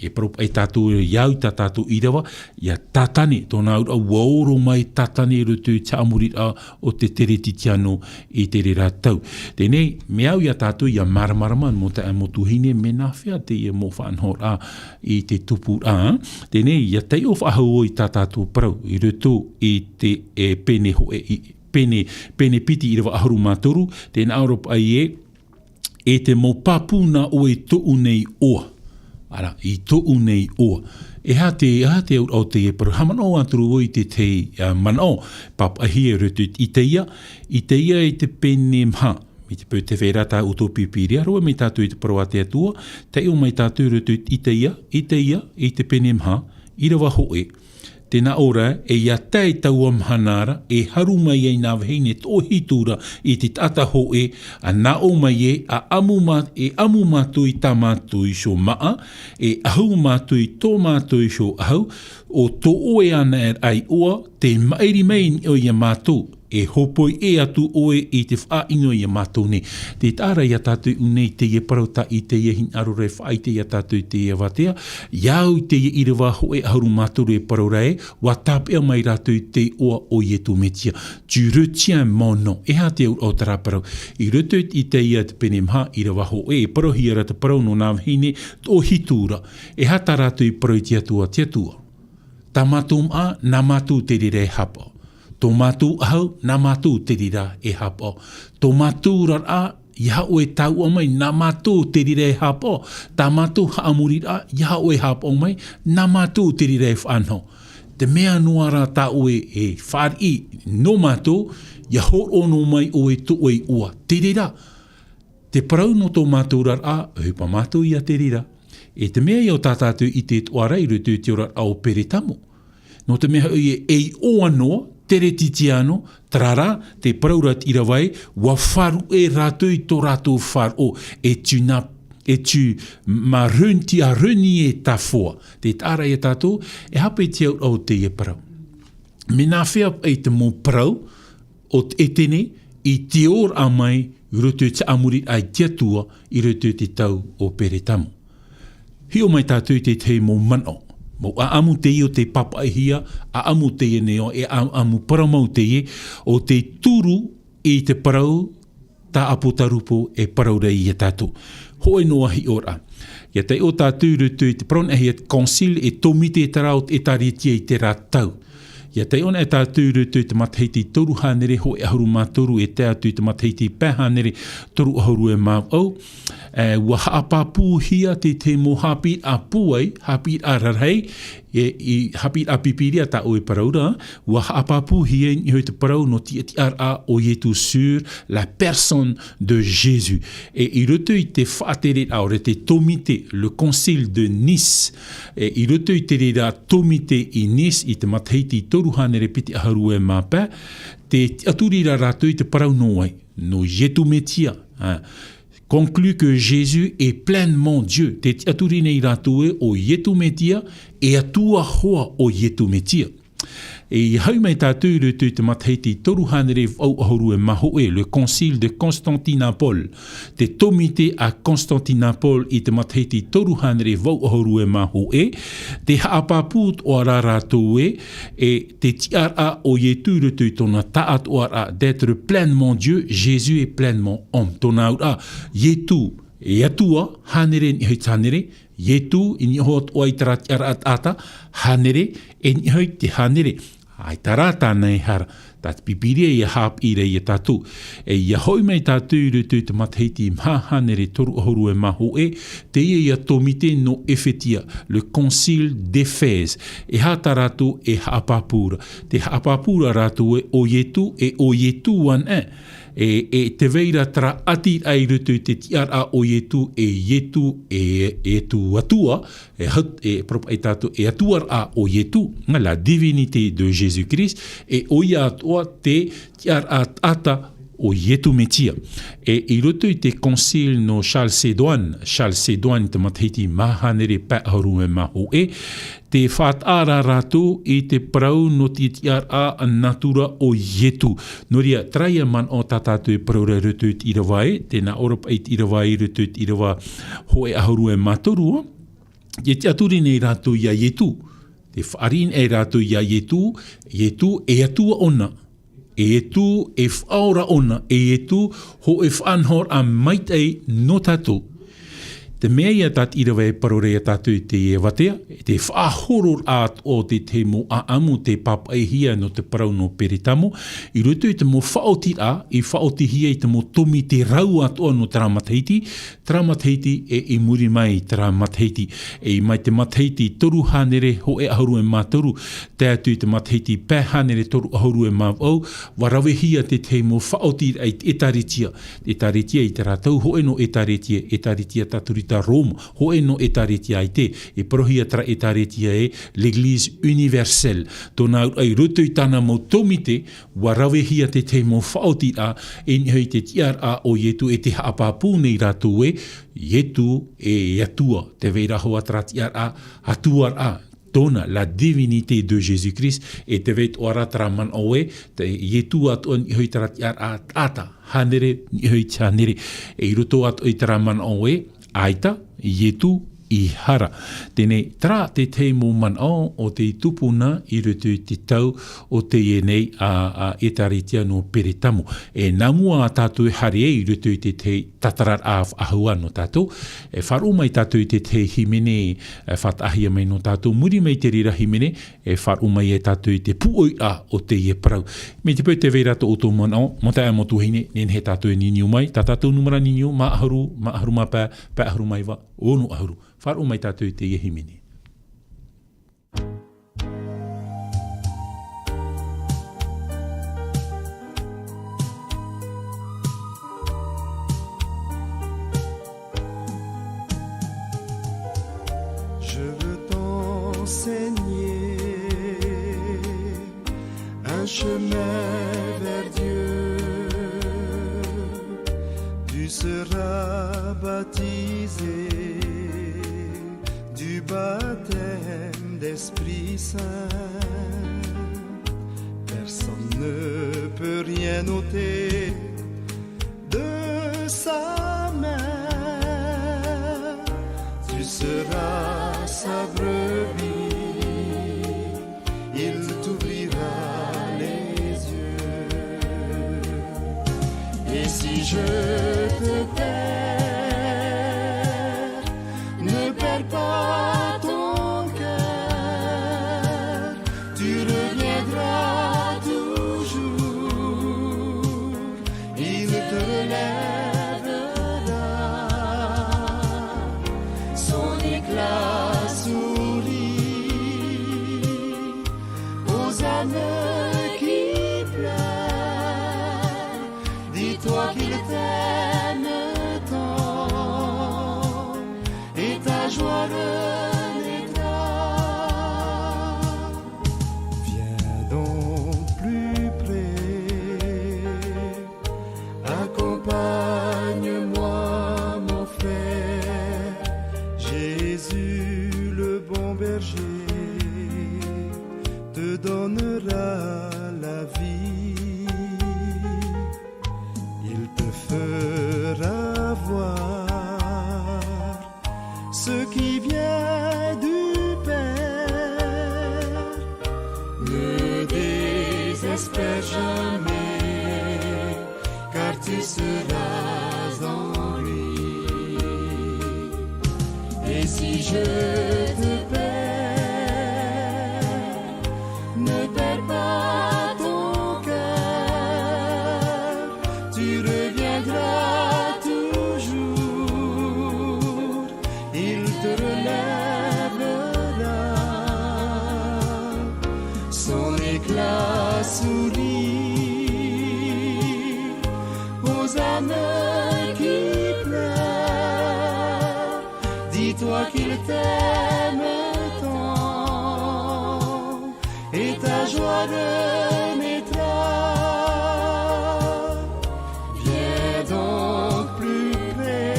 e parau paʻi tātou, ʻia au i tā tātou ʻīrava, ia Tātani, tōna auraʻa, ʻua oro mai Tātani i roto i te haʻamoriraʻa o te Teretitiano i te reira tau. Teie nei, mea au ia tātou ʻia māramarama, mau taeaʻe, mau tuahine, mea nāfea teie mau faʻanahoraʻa i te tupuraʻa. Teie nei, ʻia taiʻo faʻahou i tā tātou parau, i roto i te, e, pene hōʻē, i, pene, pene piti ʻīrava ʻahuru mā toru, tē nā ʻō ra paʻi ē, e te mau pāpū nā ʻoe i tōʻu nei ʻoa. Ara, i tōʻu nei ʻoa. E aha te, e aha te auraʻa o teie parau? Haʻamanaʻo atu ra vau i te tahi, ā, manaʻo, pāpaʻihia i roto i te Itaia, Itaia i te pene maha. Mai te peu tē vai ra tā ʻoutou Pīpīria, roa mai tātou i te parau a te Atua, taiʻo mai tātou i roto i te Itaia, Itaia i te pene maha, ʻīrava hōʻē. Tē nā ʻō ra, e ʻia tae taua mahana ra, e haru mai ai nā vahine toʻohitu ra i te taʻata hōʻē, ʻa nā ʻō mai ē, ʻa ʻamu mā-, e ʻamu mātou i tā mātou iho māʻa, e ʻahu mātou i tō mātou iho ʻahu, ʻo tō ʻoe anaʻe ra ʻoa, tē maʻiri mai nei ʻoe ia mātou, e hōpoi ʻē atu ʻoe i te faʻaʻino ia mātou nei. Tē taʻa ra ia tātou i ʻō nei i teie parau tā Itaia hinaʻaro ra e faʻaʻite ia tātou i teie avatea, ʻia au i teie ʻīrava hōʻē ʻahuru mā toru e parau ra ē, ʻua tāpeʻa mai rātou i te iʻoa o Ietu Metia. Tu retiens mon nom. E aha te auraʻa o terā parau? I roto i te Itaia te pene maha ʻīrava hōʻē, e parauhia ra te parau nō nā vahine toʻohitu ra. E aha tā rātou i parau i te Atua? Te Atua, tā mātou māʻa, nā mātou te reira e haʻapaʻo. Tō mātou ʻahu, nā mātou te reira e haʻapaʻo. Tō mātou oraraʻa, Ia hoʻi e taua mai, nā mātou te reira e hāpaʻo, tā mātou haʻamoriraʻa, ia hoʻi e hāpaʻo mai, nā mātou te reira e faʻanaho. Te mea noa rā tā ʻoe e fāriʻi nō mātou, ia hōroʻa noa mai ʻoe tō ʻoe iʻoa. Te reira, te parau nō tō mātou oraraʻa, ʻohipa mātou ia te reira. E te mea ia o tā tātou i te toʻa ra i roto i te oraraʻa o Peretamo. Nō te mea hoʻi e, e iʻoa noa, tere titia noa, terā rā, te parau ra te ʻīrava ē, ua faʻaruʻe rātou i tō rātou faʻaroʻo, et tu n'as, et tu m'as reni-, tu as renié ta foi. Te taʻa ra ia tātou, e hape te auraʻa o teie parau. Mea nā hea paʻi te mau parau o te Etene i te ora mai i roto i te haʻamoriraʻa i te Atua i roto i te tau o Peretamo. Hiʻo mai tātou i te tahi mau manaʻo. Mau ʻāʻamu teie o te pāpaʻihia, ʻāʻamu teie nei ʻo, e ʻāʻamu parau mau teie, o te turu i te parau tā ʻApotarupo e parau ra ia tātou. Hōʻē noa hiʻoraʻa. Ia taiʻo tātou i roto i te parau nei e concile e tōmite terā o te ʻĒtārētia i terā tau. Ia taiʻo nei tātou i roto i te matahiti toru hānere hōʻē ʻahuru mā toru e tae atu i te matahiti pae hānere toru ʻahuru e mā vaʻu. E, ua haʻapāpūhia te tahi mau haʻapiʻiraʻa pūai, haʻapiʻiraʻa rarahi, e, i haʻapiʻiraʻa Pīpīria tā ʻoe parau ra, ua haʻapāpūhia i niʻa i te parau nō te tiʻaraʻa o Ietu sur la personne de Jésus. E i roto i te faʻatereraʻa ʻore te tōmite, le concile de Nice, e i roto i te reira tōmite i Nice i te matahiti toru hānere piti ʻahuru e mā pae, tē tiʻaturi ra rātou i te parau nō vai, nō Ietu Metia, ā, conclut que Jésus est pleinement Dieu. Tē tiʻaturi nei rātou ē ʻo Ietu Metia, e Atua hoʻi ʻo Ietu Metia. E i haʻi mai tātou i roto i te matahiti toru hānere vaʻu ʻahuru e mā hōʻē, le concile de Constantinople, te tōmite a Constantinople i te matahiti toru hānere vaʻu ʻahuru e mā hōʻē, tē haʻapāpū atoʻa ra rātou ē, e te tiʻaraʻa o Ietu i roto i tōna taʻatoʻaraʻa, d'être pleinement Dieu, Jésus est pleinement homme. Tōna auraʻa, Ietu, e Atua, hānere i niʻa i te hānere, Ietu, i niʻa hoʻi atoʻa i terā tiʻaraʻa taʻata, hānere, e i niʻa hoʻi te hānere. ʻAita rā tāna e hara, tā te Pīpīria ia haʻapiʻi ra ia tātou. E ia hoʻi mai tātou i roto i te matahiti maha hānere toru ʻahuru e mā hōʻē, teie ia tōmite nō Efetia, le concile d'Éphèse. E aha tā rātou e haʻapāpū ra? Tē haʻapāpū ra rātou ē ʻo Ietu, e ʻo Ietu anaʻe. E, e tē vai ra terā ʻati ra i roto i te tiʻaraʻa o Ietu, e Ietu, e, e Ietu Atua, e hat-, e parau paʻi tātou, e Atuaraʻa o Ietu, la divinité de Jésus-Christ, e ʻoia atoʻa te tiʻaraʻa taʻata o Ietu Metia. E i roto i te concile nō Chalcédoine, Chalcédoine i te matahiti maha hānere pae ʻahuru e mā hōʻē, tē faʻataʻa ra rātou i te parau nō te tiʻaraʻa natura o Ietu. Nō reira, terā ia manaʻo tā tātou e parau ra i roto i te ʻīrava ē, tē nā ʻō ra paʻi te ʻīrava ē i roto i te ʻīrava hōʻē ʻahuru e mā toru, tē tiʻaturi nei rātou ia Ietu. Tē fāriʻi nei rātou ia Ietu, Ietu e Atua ʻōna. E Ietu e Faʻaora ʻōna, e Ietu hōʻē faʻanahoraʻa maitaʻi nō tātou. Te mea ia tā te ʻīrava e parau ra ia tātou i teie avatea, te faʻahororaʻa atoʻa o te tahi mau ʻāʻamu tē pāpaʻihia nō te parau nō Peretamo, i roto i te mau faʻaotiraʻa, i faʻaotihia i te mau tōmite rau atoʻa nō terā matahiti, terā matahiti, e i muri mai terā matahiti, e mai te matahiti toru hānere hōʻē ʻahuru e mā toru, tae atu i te matahiti pae hānere toru ʻahuru e mā vaʻu, ʻua ravehia te tahi mau faʻaotiraʻa i te ʻĒtārētia. Te ʻĒtārētia i terā tau, hōʻē noa ʻĒtārētia, ʻĒtārētia Katorika Roma, hōʻē noa ʻĒtārētia ʻaita, e parauhia terā ʻĒtārētia ē, l'Église universelle. Tōna auraʻa i roto i tāna mau tōmite, ʻua ravehia te tahi mau faʻaotiraʻa, i niʻa i te tiʻaraʻa o Ietu e tē haʻapāpū nei rātou ē, Ietu e Atua, tē vai ra hoʻi terā tiʻaraʻa, Atuaraʻa, tōna, la divinité de Jésus-Christ, e tē vai atoʻa ra terā manaʻo ē, te Ietu atoʻa i niʻa hoʻi terā tiʻaraʻa taʻata, hānere, i niʻa hoʻi te hānere. E i roto atoʻa i terā manaʻo ē, ʻaita, Ietu, i hara. Teie nei, terā te tahi mau manaʻo o te tupuna i roto i te tau o teie nei, a, a, ʻĒtārētia nō Peretamo. E nā mua tātou e haere ai i roto i te tahi tātararaʻa faʻahou nō tātou, e faʻaroʻo mai tātou i te tahi hīmene, e faʻataʻahia mai nō tātou, muri mai i te reira hīmene, e faʻaroʻo mai ai tātou i te pūʻoiraʻa o teie parau. Mai te peu tē vai ra tō ʻoutou manaʻo, mau taeaʻe, mau tuahine, nehenehe tātou e niniu mai, tā tātou nūmera niniu, maha ʻahuru, maha ʻahuru mā pae, pae ʻahuru mā iva, ono ʻahuru. Faʻaroʻo mai tātou i teie hīmene. Je veux t'enseigner un chemin vers Dieu. Tu seras baptisé du baptême d'Esprit Saint. Personne ne peut rien ôter de sa main. Tu seras sa brebis, il t'ouvrira les yeux. Et si je te perds, ne perds pas ton cœur, tu reviendras toujours, il te relèvera. Son éclat sourit aux âmes qui pleurent. Dis-toi qu'il t'aime tant et ta joie renaîtra. Viens donc plus près, accompagne-moi, mon frère. Jésus, le bon berger, te donnera la vie. Il te fera voir ce qui vient du Père. Ne désespère jamais, car tu seras en lui. Et si je te perds, ne perds pas ton cœur, tu reviendras toujours, il te relèvera. Son éclat sourit aux âmes qui pleurent. Dis-toi qu'il t'aime tant et ta joie renaîtra. Viens donc plus près,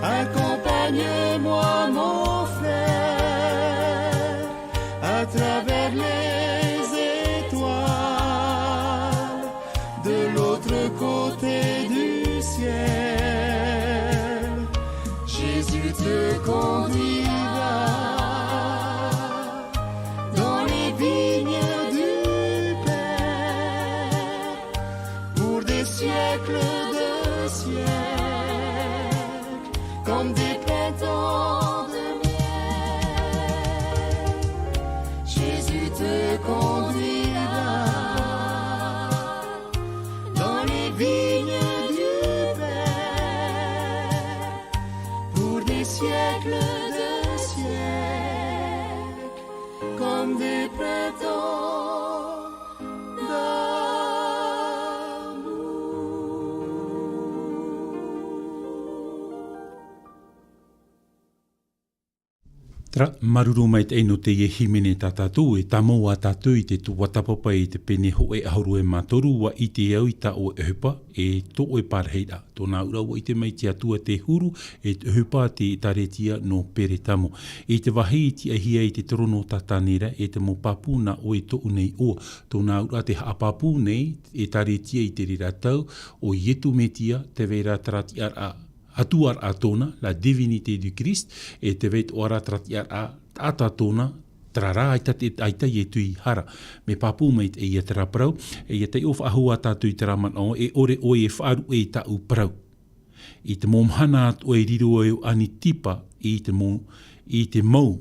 accompagne-moi, mon frère, à travers les étoiles, de l'autre côté du ciel. Jésus te conduira dans les vignes du Père pour des siècles de siècles, comme des printemps de miel. Jésus te conduira dans les vignes du Père pour des siècles de siècles, comme des printemps d'amour. Terā, māuruuru maitaʻi nō teie hīmene tā tātou, e tāmau ā tātou i te tuatāpapa i te pene hōʻē ʻahuru e mā toru, ʻua ʻite au i tā ʻoe ʻohipa, e tō ʻoe pārahiraʻa. Tōna auraʻa ʻua ʻite mai te Atua te huru, e te ʻohipa te ʻĒtārētia nō Peretamo. I te vāhi i tiʻahia ai te torono o Tātane ra, e te mau pāpū nā ʻoe tōʻu nei iʻoa. Tōna auraʻa te haʻapāpū nei, ʻĒtārētia i te reira tau, ʻo Ietu Metia, tē vai ra terā tiʻaraʻa Atua rā tōna, la divinité du Christ, e te vai te ʻoaʻoa, te tiʻaraʻa, taʻata tōna, terā rā, ʻaita te, ʻaita Ietu i hara. Mea pāpū maitaʻi ia terā parau, e ia taiʻo faʻahou ā tātou i terā manaʻo, e ʻore ʻoe e faʻaruʻe i tāʻu parau. I te mau mahana atoʻa e riro ai ʻo Anitipa, i te mau, i te mau,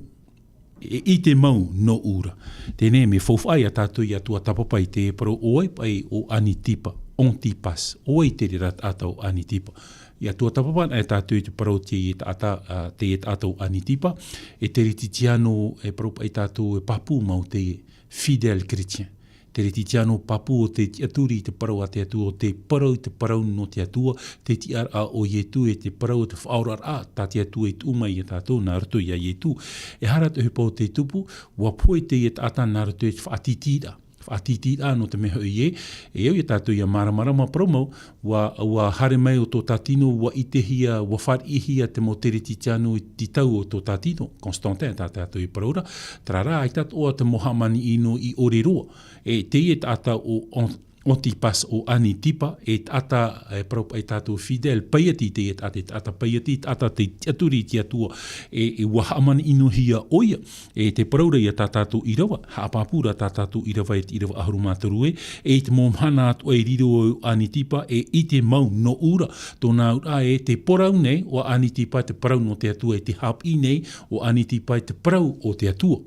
e, i te mau nō ʻura. Teie nei, mea faufaʻa ia tātou ia tuatāpapa i te parau, ʻo vai paʻi ʻo Anitipa, Antipas, ʻo vai te reira taʻata ʻo Anitipa. Ia tuatāpapa anaʻe tātou i te parau teie taʻata, ā, teie taʻata ʻo Anitipa, e Kerisetiano, e parau paʻi tātou e pāpū mau teie, fidèle chrétien. Kerisetiano pāpū ʻo tē tiʻaturi i te parau a te Atua, ʻo tē parau i te parau nō te Atua, te tiʻaraʻa o Ietu e te parau o te faʻaoraraʻa tā te Atua i tuʻu mai ia tātou nā roto ia Ietu. E aha rā te ʻohipa o tei tupu, ʻua pohe teie taʻata nā roto i te faʻatītīraʻa. Faʻatītīraʻa nō te mea hoʻi ē, e au ia tātou ia māramarama parau mau, ʻua, ʻua haere mai ʻo tō tā tino, ʻua ʻitehia, ʻua fāriʻihia te mau Kerisetiano i te tau o tō tā tino, Constantin, tā tātou e parau ra, terā rā, ʻaita atoʻa te mau haʻamani ʻino i ʻore roa. E teie taʻata ʻo An-, Antipas ʻo Anitipa, e taʻata, e parau paʻi tātou fidèle, paiati teie taʻata, e taʻata paiati, taʻata tē tiʻaturi i te Atua, e, e ʻua haʻamani ʻinohia ʻoia, e te parau ra ia tā tātou ʻīrava, haʻapāpū ra tā tātou ʻīrava e te ʻīrava ʻahuru mā toru ē, e i te mau mahana atoʻa e riro ai ʻo Anitipa, e i te mau nō ʻura, tōna auraʻa e te parau nei ʻo Anitipa, te parau nō te Atua, e te haʻapiʻi nei ʻo Anitipa i te parau o te Atua.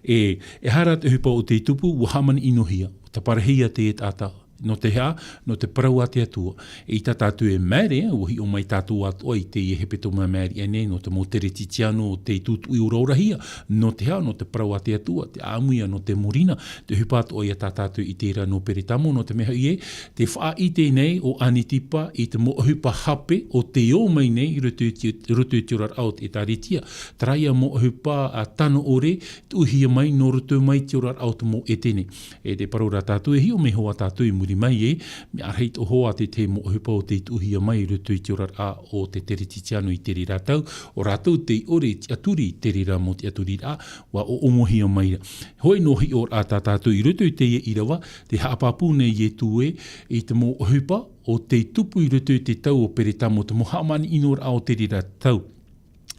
E, e aha rā te ʻohipa o tei tupu, ʻua haʻamani ʻinohia, ʻua tāparahia teie taʻata, nō te aha, nō te parau a te Atua. E ʻaita tātou e māere, ʻua hiʻo mai tātou atoʻa i teie hepetoma māʻiri aʻe nei, nō te mau Kerisetiano tei tūtuʻi oraorahia, nō te aha, nō te parau a te Atua, te ʻāmui ïa nō te mōrina, te ʻohipa atoʻa ia tā tātou i ʻite ra nō Peretamo, nō te mea hoʻi ē, tē faʻaʻite nei ʻo Anitipa i te mau ʻohipa hape o tei ō mai nei i roto i te, roto i te oraraʻa o te ʻĒtārētia. Terā ïa mau ʻohipa, ā, tano ʻore, tuʻuhia mai nō roto mai te oraraʻa o te mau ʻētene. E te parau ra tātou, e hiʻo mai hoʻi tātou i muri mai ē, mea rahi atoʻa hoʻi te, te mau ʻohipa o tei tuʻuhia mai i roto i te oraraʻa o te Kerisetiano i te reira tau, ʻo rātou tei ʻore i tiʻaturi i te reira mau tiʻaturiraʻa, ʻua ʻoʻomohia mai ra. Hoʻi nō hiʻoraʻa tā tātou i roto i teie ʻīrava, tē haʻapāpū nei Ietu ē, i te mau ʻohipa o tei tupu i roto i te tau o Peretamo, te mau haʻamani ʻinoraʻa o te reira tau.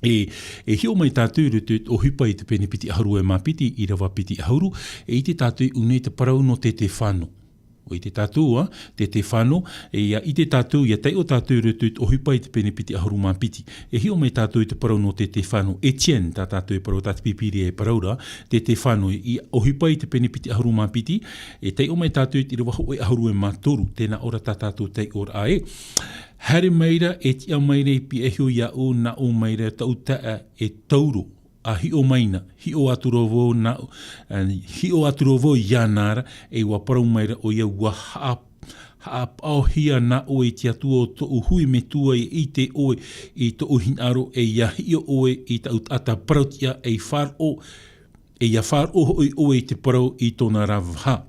E, e hiʻo mai tātou i roto i te ʻohipa i te pene piti ʻahuru e mā piti, ʻīrava piti ʻahuru, e ʻite tātou i ʻō nei te parau nō Setefano. ʻUa ʻite tātou, ā, Setefano, e ʻia ʻite tātou, ʻia taiʻo tātou i roto i te ʻohipa i te pene piti ʻahuru mā piti. E hiʻo mai tātou i te parau nō Setefano, Étienne, tā tātou e parau, tā te Pīpīria e parau ra, Setefano, i ʻohipa i te pene piti ʻahuru mā piti, e taiʻo mai tātou i te ʻīrava hōʻē ʻahuru e mā toru, tē nā ʻō ra tā tātou taiʻoraʻa ē. Haere mai ra, e tiʻa mai ra i Piahiroa iāʻu, nā ʻō mai ra, Taʻu taeaʻe Tauro, ʻa hiʻo mai na, hiʻo atu ra vau nā, ā, hiʻo atu ra vau iāna ra, e ʻua parau mai ra ʻoia, ʻua haʻa-, haʻapaʻohia nā ʻoe i te Atua o tōʻu hui metua, e ʻite ʻoe i tōʻu hinaʻaro, e ʻia hiʻo ʻoe i tāʻu taʻata parautiʻa, ei faʻaroʻo, e ʻia faʻaroʻo hoʻi ʻoe i te parau i tōna ra vaha.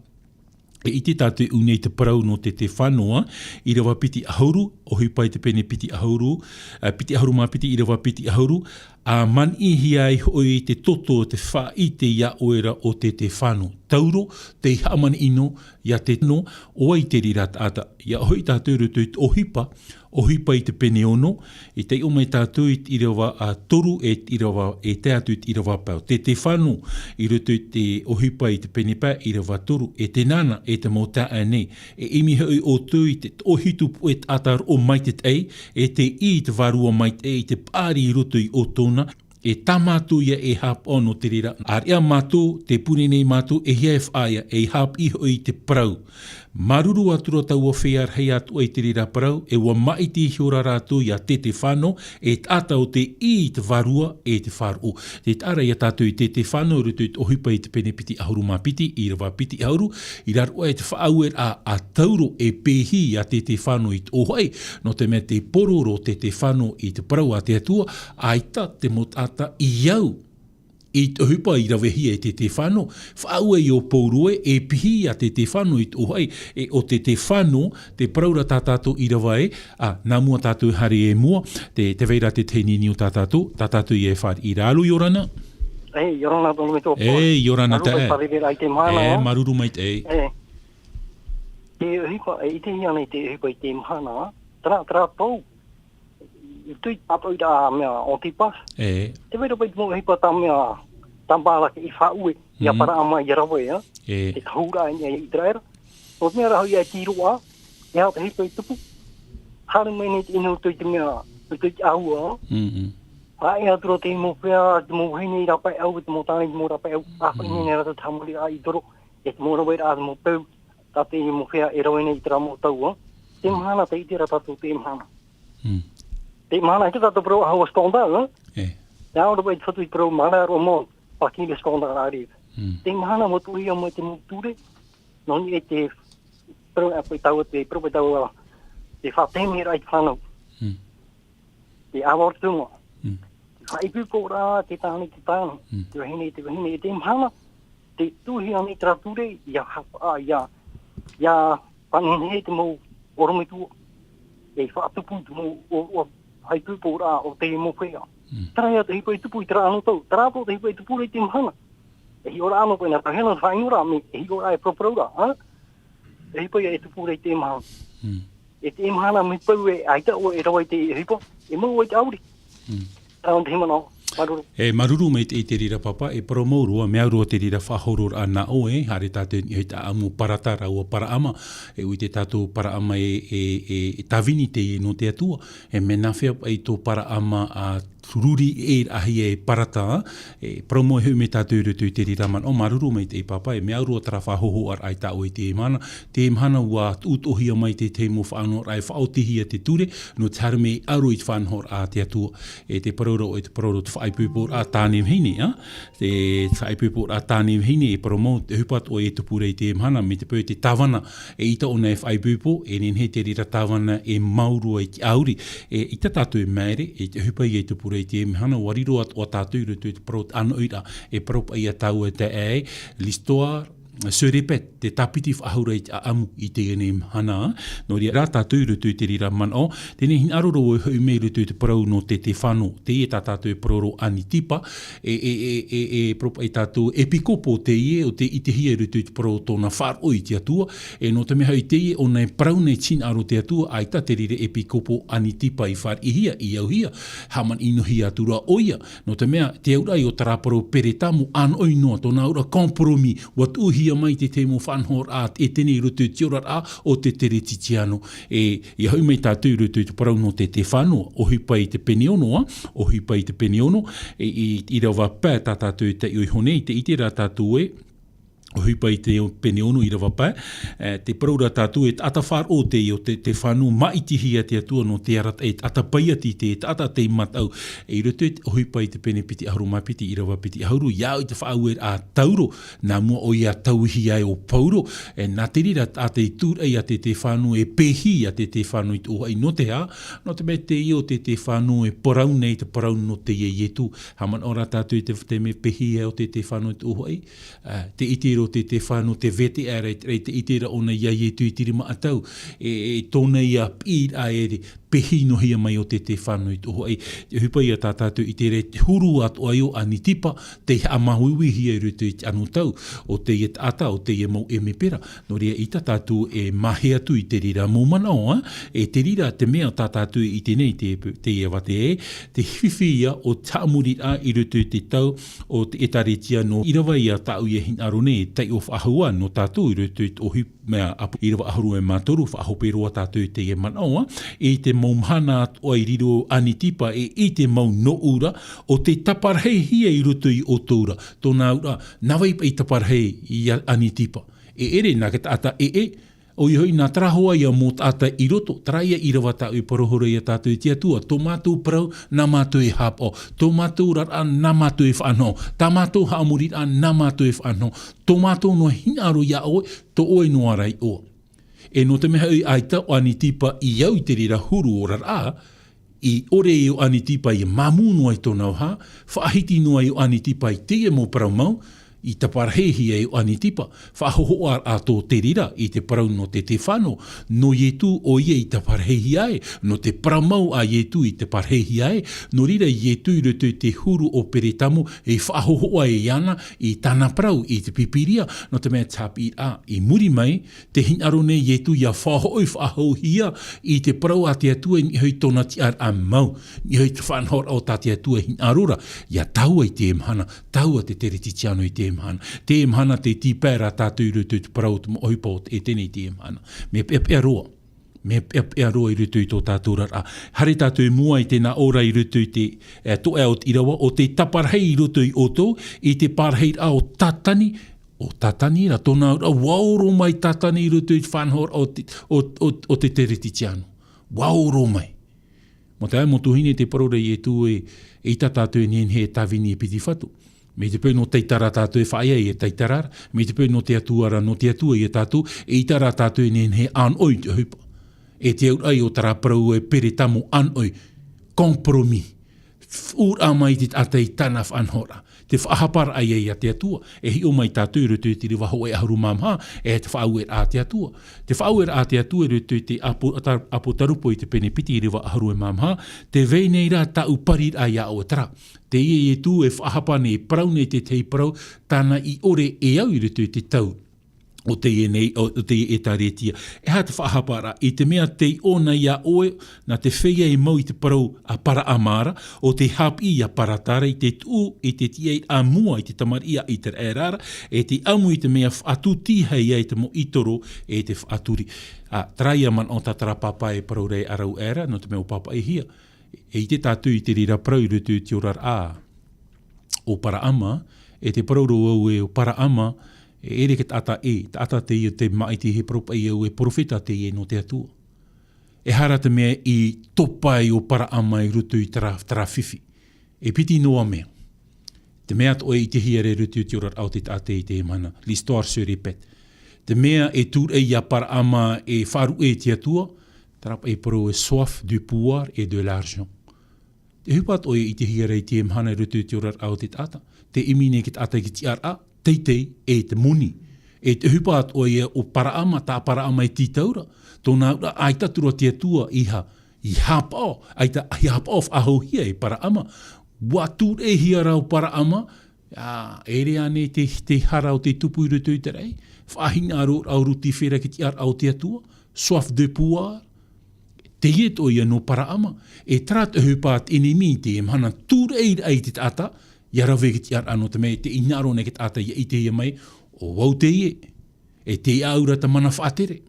E ʻite tātou i ʻō nei te parau nō Setefano, ā, ʻīrava piti ʻahuru, ʻohipa i te pene piti ʻahuru, ā, piti ʻahuru mā piti, ʻīrava piti ʻahuru, ʻa maniʻihia ai hoʻi te toto o te faʻaʻite iā ʻoe ra o Setefano. Tauro, tei haʻamani ʻino iā Setefano, ʻo vai te reira taʻata. ʻIa hoʻi tātou i roto i te ʻohipa, ʻohipa i te pene ono, e taiʻo mai tātou i te ʻīrava, ā, toru, e te ʻīrava, e tae atu i te ʻīrava pae. Setefano, i roto i te ʻohipa i te pene pae, ʻīrava toru, e teie nei, e te mau taeaʻe nei. E ʻimi hoʻi ʻoutou i te toʻohitu puʻe taʻata roʻo maitaʻi, e tei ʻī i te Vārua Maitaʻi i te paʻari i roto i ʻō tōna, e tā mātou ïa e haʻapaʻo nō te reira. ʻĀreʻa mātou, tē pure nei mātou, e hia e faʻaea, e haʻapiʻi hoʻi i te parau. Māuruuru atu ra taua feiā rahi atoʻa i te reira parau, e ʻua māʻiti iho ra rātou iā Setefano, e taʻata o tei ʻī i te Vārua, e te faʻaroʻo. Tē taʻa ra ia tātou i Setefano, i roto i te ʻohipa i te pene piti ʻahuru mā piti, ʻīrava piti ʻahuru, i raro aʻe te faʻaueraʻa a Tauro e pehi iā Setefano i te ʻōfaʻi, nō te mea tē poro roa Setefano i te parau a te Atua, ʻaita te mau taʻata i au i te ʻohipa i ravehia e Setefano, faʻaue ïa ʻo Pauro ē, e piʻi iā Setefano i te ʻōfaʻi, e ʻo Setefano, te parau ra tā tātou ʻīrava ē, ā, nā mua tātou e haere i mua, tē, tē vai ra te tahi niniu tā tātou, tā tātou ïa e fāriʻi ra. Alo, ʻia ora na. E, ʻia ora na, Tolometua. E, ʻia ora na. Māuruuru taeaʻe. Fārereiraʻa i te mahana, e, ā? Māuruuru maitaʻi. E. Te ʻohipa, e, i te hia nei te ʻohipa i te mahana, ā? Terā, terā pou. Tui tātou i rā mea o te pā. E. Te mea rā pai te mau hipa tā mea, tā Bārake i faʻaue, i a Mm. Paraama i a rave, ā. E. Te tahura i a Iteraera. Nō te mea rā hoʻi i a Tiroa, e aha te hipa i tupu. Haere mai nei te inu tui te mea, tui te āua, ā. Mm, mm. Ā, e atura te mau fea, te mau vahine i rāpae au, te mau tāne, te mau rāpae au. Ā, Mm. hoʻi nei rā te tahamori a i toro, e te mau rave rā, te mau peu, tā te mau fea e rave nei i te rā mau tau, ā. Te Mm. mahana, te ite rā tātou te mahana. Mm. Te mahana, e te tātou parau, ā, hau a stonda, ā. E. Nā ora pai te whatu i parau, mara roa mau, paki le stonda rā rei. Mm. Te mahana, mo tuia mai te mau ture, nō ni e te parau, ā, pai tau, te parau, pai tau, ā, te whātemi rā i te whānau. Mm. Te awartunga. Mm. Te whaipupo rā, te tāne, te tāne. Mm. Te wahine, te wahine, e te mahana, te tuhi ana i te rā ture, i a hapa, ā, i a, i a panenehe te mau orometua. E whakatupu te mau o, o, whaipupo rā o te mau whea. Mm. Terā ia te hipa i tupu i terā anō tau. Terā tō te hipa i tupu rā i te mahana. E hiʻo rā anō koe nā tahena whaingo rā, me e hiʻo rā e paraparau rā, ā? E hipa ia e tupu rā i te mahana. Mm. E te mahana me pau e aita o e rawa i te hipa, e mau ai te auri. Mm. Terā te himana, maruru. E, maruru mai te, i te rira papa, e parau mau roa, mea roa te rira whahoro rā nā ʻoe, haere tātou i te amu parata rāua paraama, e ui te tātou paraama e, e, e, e tāvini te nō te Atua, e mena whea pai tō paraama a ruri e rahi e parata, e parau mau e hui me tātou i roto i te rira mana, o maruru mai te papa, e mea roa terā whahoho ar ai tā ʻoe i te mahana, te mahana ua tuʻutuʻuhia mai te, te mau faʻanahoraʻa e faʻaotihia te ture, nō te haere mai aro i te faʻanahoraʻa a te Atua, e te parau ra, e te parau ra te faʻaipoipo rā tāne vahine, ā? Te faʻaipoipo rā tāne vahine, e parau mau, te ʻohipa atoʻa e tupu ra i te mahana, me te peu te tāvana, e ʻita ʻōna e faʻaipoipo, e nehenehe te rira tāvana e mau roa i te auri, e ʻita tātou e maere, e te ʻohipa ia e tupu ra i te mahana, ua riro atoʻa tātou i roto i te parau te ʻanoʻiraʻa, e parau paʻi ia tāua e tae ai, l'histoire se répète, te tāpiti faʻahou ra i te ʻaʻamu i teie nei mahana, nō reira tātou i roto i te rira manaʻo, teie nei hinaʻaro roa e hoʻi mai i roto i te parau nō te, te fano, teie tā tātou e parau ra Anitipa, e, e, e, e, e parau paʻi tātou epikopo teie, o tē ʻitehia i roto i te parau tōna faʻaroʻo i te Atua, e nō te mea hoʻi teie ʻōna e parau nei te hinaʻaro te Atua, ʻaita te rira epikopo Anitipa i fāriʻihia, i auhia, haʻamanaʻo-inohia atu ra ʻoia, nō te mea, te auraʻa o terā parau peretamo, ʻānoʻi noa, tōna auraʻa compromis, ua tuʻuhia mai te, te mau faʻanahoraʻa, e teie nei i roto i te oraraʻa o te Teretitiano. E, ia hoʻi mai tātou i roto i te parau nō te, te fano, ʻohipa i te pene ono, ā, ʻohipa i te pene ono, e, i, ʻīrava pae tā tātou e taiʻo iho nei, tē ʻite ra tātou ē, ʻohipa i te pene ono ʻīrava pae, e, te parau ra tātou e taʻata faʻaroʻo teie o te, te fano, māʻitihia te Atua nō te arataʻi, e taʻata paiati, te taʻata tei mataʻu, e i roto i te ʻohipa i te pene piti ʻahuru mā piti, ʻīrava piti ʻahuru, ia au i te faʻaueraʻa a Tauro, nā mua ʻoia tauihi ai ʻo Pauro, e, nā te reira taʻata i tūraʻi ia Setefano e pēhi ia Setefano i te ʻōfaʻi, nō te aha, nō te mea teie o Setefano e parau nei te parau nō teie Ietu. Haʻamanaʻo rā tātou i te, te mea pēhi ia Setefano i te ʻōfaʻi, ā, tē ʻite ra Setefano te vetaʻa ra, te, tē ʻite ra ʻōna ia Ietu i te rima ʻatau, e, e tōna ia piʻiraʻa e pēhi noa hia mai ʻo Setefano i te ʻōfaʻi. Te ʻohipa ia tā tātou i te reira, te huru atoʻa ïa ʻo Anitipa, tei haʻamāuiuihia i roto i te anotau o teie taʻata, o teie mau ʻemepera. Nō reira, ʻaita tātou e mahe atu i te reira mau manaʻo, ā, e te reira te mea tā tātou e ʻite nei te, te ʻīrava pae, te fifi ïa o te haʻamoriraʻa i roto i te tau o te ʻĒtārētia nō ʻīrava ïa tāʻu ïa hinaʻaro nei, e taiʻo faʻahou ā nō tātou i roto i te ʻohipa mea ʻapo ʻīrava ʻahuru e mā toru, faʻahope roa tātou i teie manaʻo, ā, i te mau mahana atoʻa i riro Anitipa, e i te mau nōʻu ra, ʻo tei taparahihia i roto ia ʻoutou ra, tōna auraʻa, nā vai paʻi i taparahi ia Anitipa? E ʻere, nā te taʻata ʻē, ʻoia hoʻi nā terā hoʻi ïa mau taʻata i roto, terā ïa ʻīrava tāʻu e parau ra ia tātou i te Atua, tō mātou parau, nā mātou e haʻapaʻo, tō mātou oraraʻa, nā mātou e faʻanaho, tā mātou haʻamoriraʻa, nā mātou e faʻanaho, tō mātou noa hinaʻaro ia ʻoe, tō ʻoe noa ra iʻoa. E nō te mea hoʻi ʻaita ʻo Anitipa i au i te reira huru oraraʻa, i ʻore ïa ʻo Anitipa ʻia māmū noa i tōna vaha, faʻahiti noa ïa ʻo Anitipa i teie mau parau mau, I tāparahihia e Ioane Tipa, faʻahōhoʻa atoʻa te reira i te parau nō te tefano, nō Ietu ʻoia i tāparahihia ai, nō te parau mau a Ietu i tāparahihia ai, nō reira Ietu i roto i te huru o Peretamo, e faʻahōhoʻa e iāna i tāna parau i te Pīpīria, nō te mea te haʻapiʻiraʻa i muri mai, te hinaʻaro nei Ietu ʻia faʻahoʻi faʻahouhia i te parau a te Atua i niʻa i tōna tiʻaraʻa mau, niʻa i te faʻanahoraʻa o tā te Atua e hinaʻaro ra, ia tāua i te mahana, tāua te Teretitiano i te mahana. Te mahana te tīpae ra tātou i roto i te parau o te ʻohipa o te Etene i te mahana. Mea peʻapeʻa roa. Mea peʻapeʻa roa i roto i tō tātou oraraʻa. Haere tātou i mua i tēnā ora i roto i te, e, toʻa o te ʻīrava, ʻo tei tāparahi i roto ia ʻoutou, i te pārahiraʻa o Tātani, ʻo Tātani ra, tōna auraʻa, ʻua oro mai Tātani i roto i te faʻanahoraʻa o te, o, o, o te Teretitiano. ʻUa oro mai. Mō te, mō tuahine te parau ra Ietu e, eʻita tātou e nehenehe e tāvini e piti fatu. Mai te peu nō taitara tātou e faʻaea e taitara ra, mai te peu nō te Atua ra, nō te Atua ia tātou, eʻita rā tātou e nehenehe e ʻānoʻi i te ʻohipa. E te auraʻa o terā parau e Peretamo ʻānoʻi, compromis. Uraʻa mai te taʻata i tāna faʻanahoraʻa. Te faʻahaparaʻa ia, ia te Atua. E hiʻo mai tātou i roto i te ʻīrava hōʻē ʻahuru mā maha, e te faʻaueraʻa a te Atua. Te faʻaueraʻa a te Atua i roto i te Apo-, Ata-, Apotarupo i te pene piti ʻīrava ʻahuru e mā maha, tē vai nei rā tāʻu pariraʻa ia ʻoe, terā. Teie Ietu e faʻahapa nei, e parau nei te tahi parau, tāna i ʻore e au i roto i te tau o teie nei, o, o teie ʻĒtārētia. E aha te faʻahaparaʻa? I te mea tei ʻō na ia ʻoe, nā te feiā e mau i te parau a Paraama ra, ʻo tei haʻapiʻi ia Parata ra, i te tuʻu, i te tiʻairaʻa mua i te tamariʻi a ʻĪteraʻera ra, e tei ʻamu i te mea faʻatūtiaha ia i te mau ʻītoro, e te faʻaturi. Ā, terā ia manaʻo tā terā pāpā e parau ra e ʻāraʻuaʻe ra, nō te mea ʻua pāpaʻihia. E ʻite tātou i te reira parau i roto i te oraraʻa o Paraama, e te parau ra vau e ʻo Paraama, e ʻere te taʻata ʻē, taʻata teie tei māʻitihia, e parau paʻi au e perofeta teie nō te Atua. E aha rā te mea i topa ai ʻo Paraama i roto i terā, terā fifi? E piti noa mea. Te mea atoʻa e ʻitehia ra i roto i te oraraʻa o te taʻata i teie mahana. L'histoire se répète. Te mea e tūraʻi ia Paraama e faʻaruʻe i te Atua, terā paʻi parau e soif du pouvoir et de l'argent. Te ʻohipa atoʻa e ʻitehia ra i teie mahana i roto i te oraraʻa o te taʻata. Tē ʻimi nei te taʻata i te tiʻaraʻa, teitei, e te moni. E te ʻohipa atoʻa ia o Paraama, tā Paraama e tītau ra. Tōna auraʻa, ʻaita atu ra te Atua i ha-, i haʻapaʻo, ʻaita, i haʻapaʻo faʻahouhia e Paraama. ʻUa tūraʻihia ra ʻo Paraama, ā, ʻere ānei te, te hara o te tupu i roto i te raʻi, faʻahinaʻaro ra ʻo Rutifera i te tiʻaraʻa o te Atua, soif de pouvoir, teie atoʻa ia nō Paraama, e terā te ʻohipa a te ʻenemi i teie mahana, tūraʻi i te taʻata, ʻia rave i te tiʻaraʻa, nō te mea tē hinaʻaro nei te taʻata ʻia ʻitehia mai, ʻo vau teie, e tei au ra te mana faʻatere.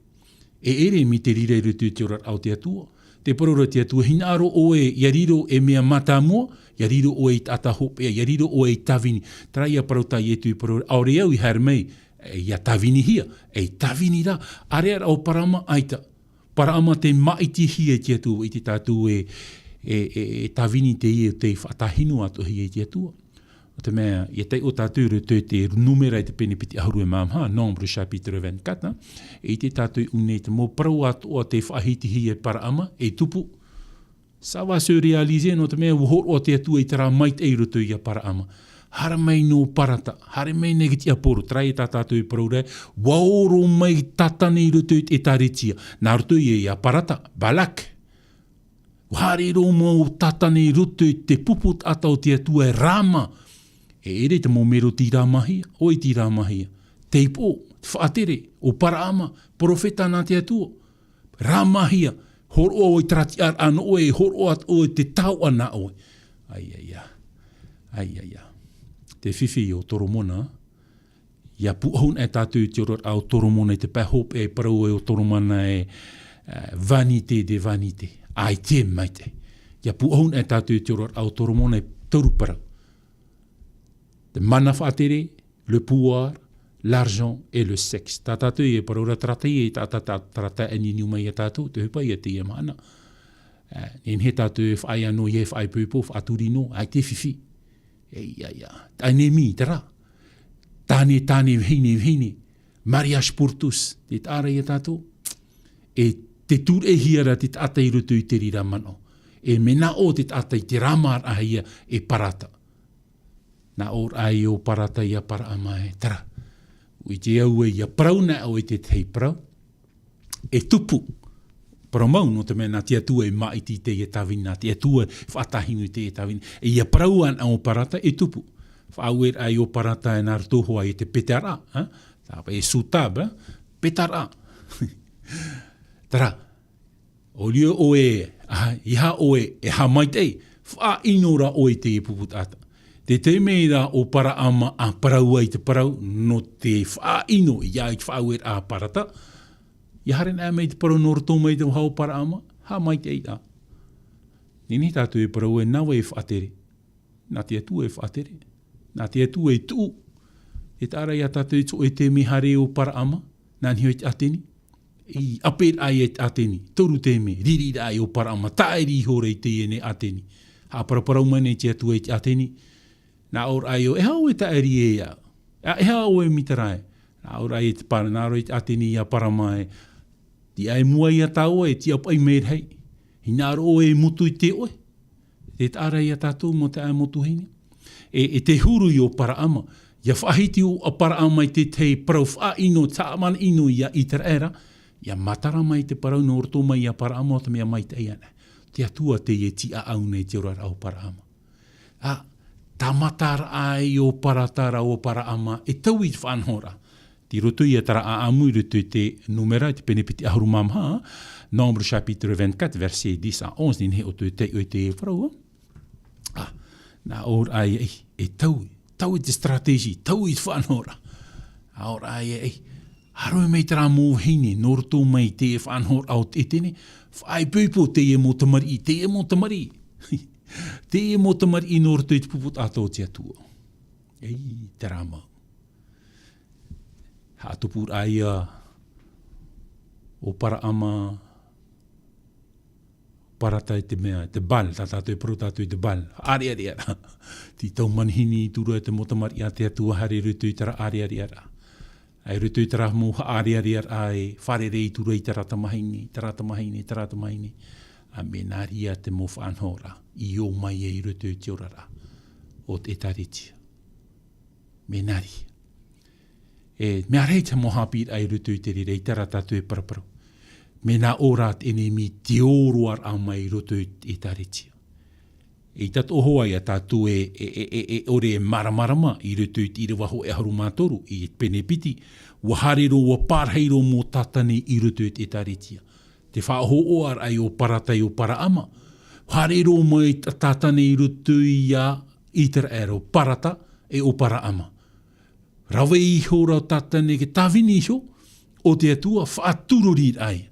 E ʻere mai te reira i roto i te oraraʻa o te Atua. Tē parau ra te Atua, hinaʻaro ʻoe ʻia riro ei mea mātāmua, ʻia riro ʻoe ei taʻata hopeʻa, ʻia riro ʻoe ei tāvini. Terā ia parau tā Ietu i parau, ʻaore au i haere mai, e, ʻia tāvinihia, e tāvini rā. ʻĀreʻa rā ʻo Paraama, ʻaita. Paraama tei māʻitihia e te Atua, ʻite tātou e, e, e, e tāvini teie tei faʻatāhino atoʻahia e te Atua. Nō te mea, ʻia taiʻo tātou i roto i te Numera i te pene piti ʻahuru e mā maha, Nombre chapitre vingt-quatre, hein. E ʻite tātou i ʻō nei te mau parau atoʻa tei faʻahitihia e Paraama, e tupu. Ça va se réaliser, nō te mea ʻua hōroʻa te Atua i terā maitaʻi i roto ia Paraama. Haere mai nō Parata, haere mai nei i te tiaporo, terā ia tā tātou e parau ra, ʻua oro mai Tātani i roto i te ʻĒtārētia. Nā roto ia, ia Parata, Balak. ʻUa haere roa mai ʻo Tātani i roto i te pupu taʻata o te Atua e Rama. E ʻere te mau mero tei Ramahia, ʻoia tei Ramahia. Te ipo, te faʻatere, ʻo Paraama, perofeta nā te Atua. Ramahia, hōroʻa ʻoe i terā tiʻaraʻa nō ʻoe, hōroʻa atoʻa ʻoe i te taoʻa nā ʻoe. Ai, ai, ai. Ai, ai, ai. Te fifi o Toromona, ʻia pūʻohu na e tātou i te oraraʻa o Toromona i te pae hopeʻa e parau ai ʻo Toromona e, e, vanité des vanités. ʻAita e maitaʻi. ʻIa pūʻohu na e tātou i te oraraʻa o Toromona e toru parau. Te mana faʻatere, le pouvoir, l'argent et le sexe. Tā tātou e parau ra terā tahi, e tā, tā, tā, terā tahi e niuniu mai ia tātou, te ʻohipa ia teie mahana. E, nehenehe tātou e faʻaea noa ia e faʻaipoipo, faʻaturi noa, ʻaita e fifi. E, ia, ia. Taʻa ʻenemi, terā. Tāne, tāne, vahine, vahine. Mariage pour tous. Te taʻa ra ia tātou. E te tūraʻihia ra te taʻata i roto i te reira manaʻo. E mea nā ʻō te taʻata i te Rama ra ia e Parata. Nā ʻō rā ʻo Parata iā Paraʻama ē, terā. ʻUa ʻite au ē, ʻia parau na ʻoe i te tahi parau. E tupu. Parau mau, nō te mea nā te Atua e māʻiti i teie tāvini, nā te Atua e faʻatāhinu i teie tāvini. E ʻia parau ana ʻo Parata, e tupu. Faʻaue rā ʻo Parata e nā roto hoʻi i te peteraʻa, ha? Tā e sutab, peteraʻa. Terā, ʻo riro ʻoe, a, ʻeiaha ʻoe e haʻamaitaʻi, faʻaʻino rā ʻoe i teie pupu taʻata. Te taime rā ʻo Paraʻama ʻa parau ai te parau, nō te faʻaʻino, ʻia, i te faʻaueraʻa a Parata, ʻia haere na mai te parau nō roto mai te vāhi o Paraʻama, haʻamaitaʻi rā. Nehenehe tātou e parau ē, nā vai e faʻatere. Nā te Atua e faʻatere. Nā te Atua e tuʻu. E taʻa ra iā tātou i te hōʻē taime haere ʻo Paraʻama, nā niʻa i te ʻāteni. I ʻape rā ʻoia i te ʻāteni, toru taime, riri rā ʻo Paraʻama, tāʻiri ihora i teie nei ʻāteni. Haʻaparaparau mai nei te Atua i te ʻāteni. Nā ʻō rā ʻoe, ʻeiaha ʻoe e tāʻiri ē iāʻu. ʻA, ʻeiaha ʻoe e mita ra ē. Nā ʻō rā ʻoe i te Para-, nā ʻō rā ʻoe i te ʻāteni iā Paraʻama ē, tiʻa e mua iā tāua e tiʻapaʻi mai rahi. Hinaʻaro ʻoe e motu i te oʻe. Te taʻa ra iā tātou mau taeaʻe, mau tuahine. E, e te huru ʻo Paraʻama. ʻIa faʻahiti ʻo Paraʻama i te tahi parau faʻaʻino, tāmanaʻino iā ʻĪteraʻera. ʻIa matara mai te parau nō roto mai iā Paraʻama, ʻo te mea maitaʻi ana. Te Atua teie e tiʻaʻau nei i te oraraʻa o Paraʻama. ʻA, tāmata rā ʻo Parata rā ʻo Paraʻama, e taui i te faʻanahoraʻa. Tei roto ia terā ʻāʻamu i roto i te Nūmera, i te pene piti ʻahuru mā maha, Nombre chapitre vingt-quatre, verset dix à onze, nehenehe ʻoutou e taiʻo i te parau. ʻA, nā ʻō rā ʻoia, e, e taui, taui i te stratégie, taui i te faʻanahoraʻa. Nā ʻō rā ʻoia, e, haere mai terā mau vahine, nō roto mai i te faʻanahoraʻa o Etene, faʻaipoipo teie mau tamariʻi, teie mau tamariʻi. Teie mau tamariʻi nō roto i te pupu taʻata o te Atua. Ei, terā mau. Haʻatupu rā ʻoia ʻo Paraʻama, Parata i te mea, te Baal, tā tātou e parau tātou i te Baal. Faʻaʻareʻareʻa rā. Tei taui manihini i tua i te mau tamariʻi a te Atua haere i roto i terā ʻareʻareʻa rā. ʻA i roto i terā mau faʻaʻareʻareʻa rā e fārerei i tua i terā tamahine, terā tamahine, terā tamahine. ʻA mea nā reira te mau faʻanahoraʻa i ō mai ai i roto i te oraraʻa o te ʻĒtārētia. Mea nā reira. E, mea rahi te mau haʻapiʻiraʻa i roto i te reira, i terā tātou e paraparau. Mea nā ʻō rā te ʻenemi te ō roa rā mai i roto i te ʻĒtārētia. E ʻia tatoʻo hoʻi ia tātou e, e, e, e, e ʻore e māramarama i roto i te ʻīrava hōʻē ʻahuru mā toru, i te pene piti, ʻua haere roa, ʻua pārahi roa mau tātane i roto i te ʻĒtārētia. Te faʻahoʻoraʻa ʻo Parata ʻo Paraʻama. Haere roa mai tā-, tātane i roto ia ʻĪteraʻera, ʻo Parata e ʻo Paraʻama. Rave ihora tātane e tāvini iho o te Atua, faʻaturori rā ʻoia.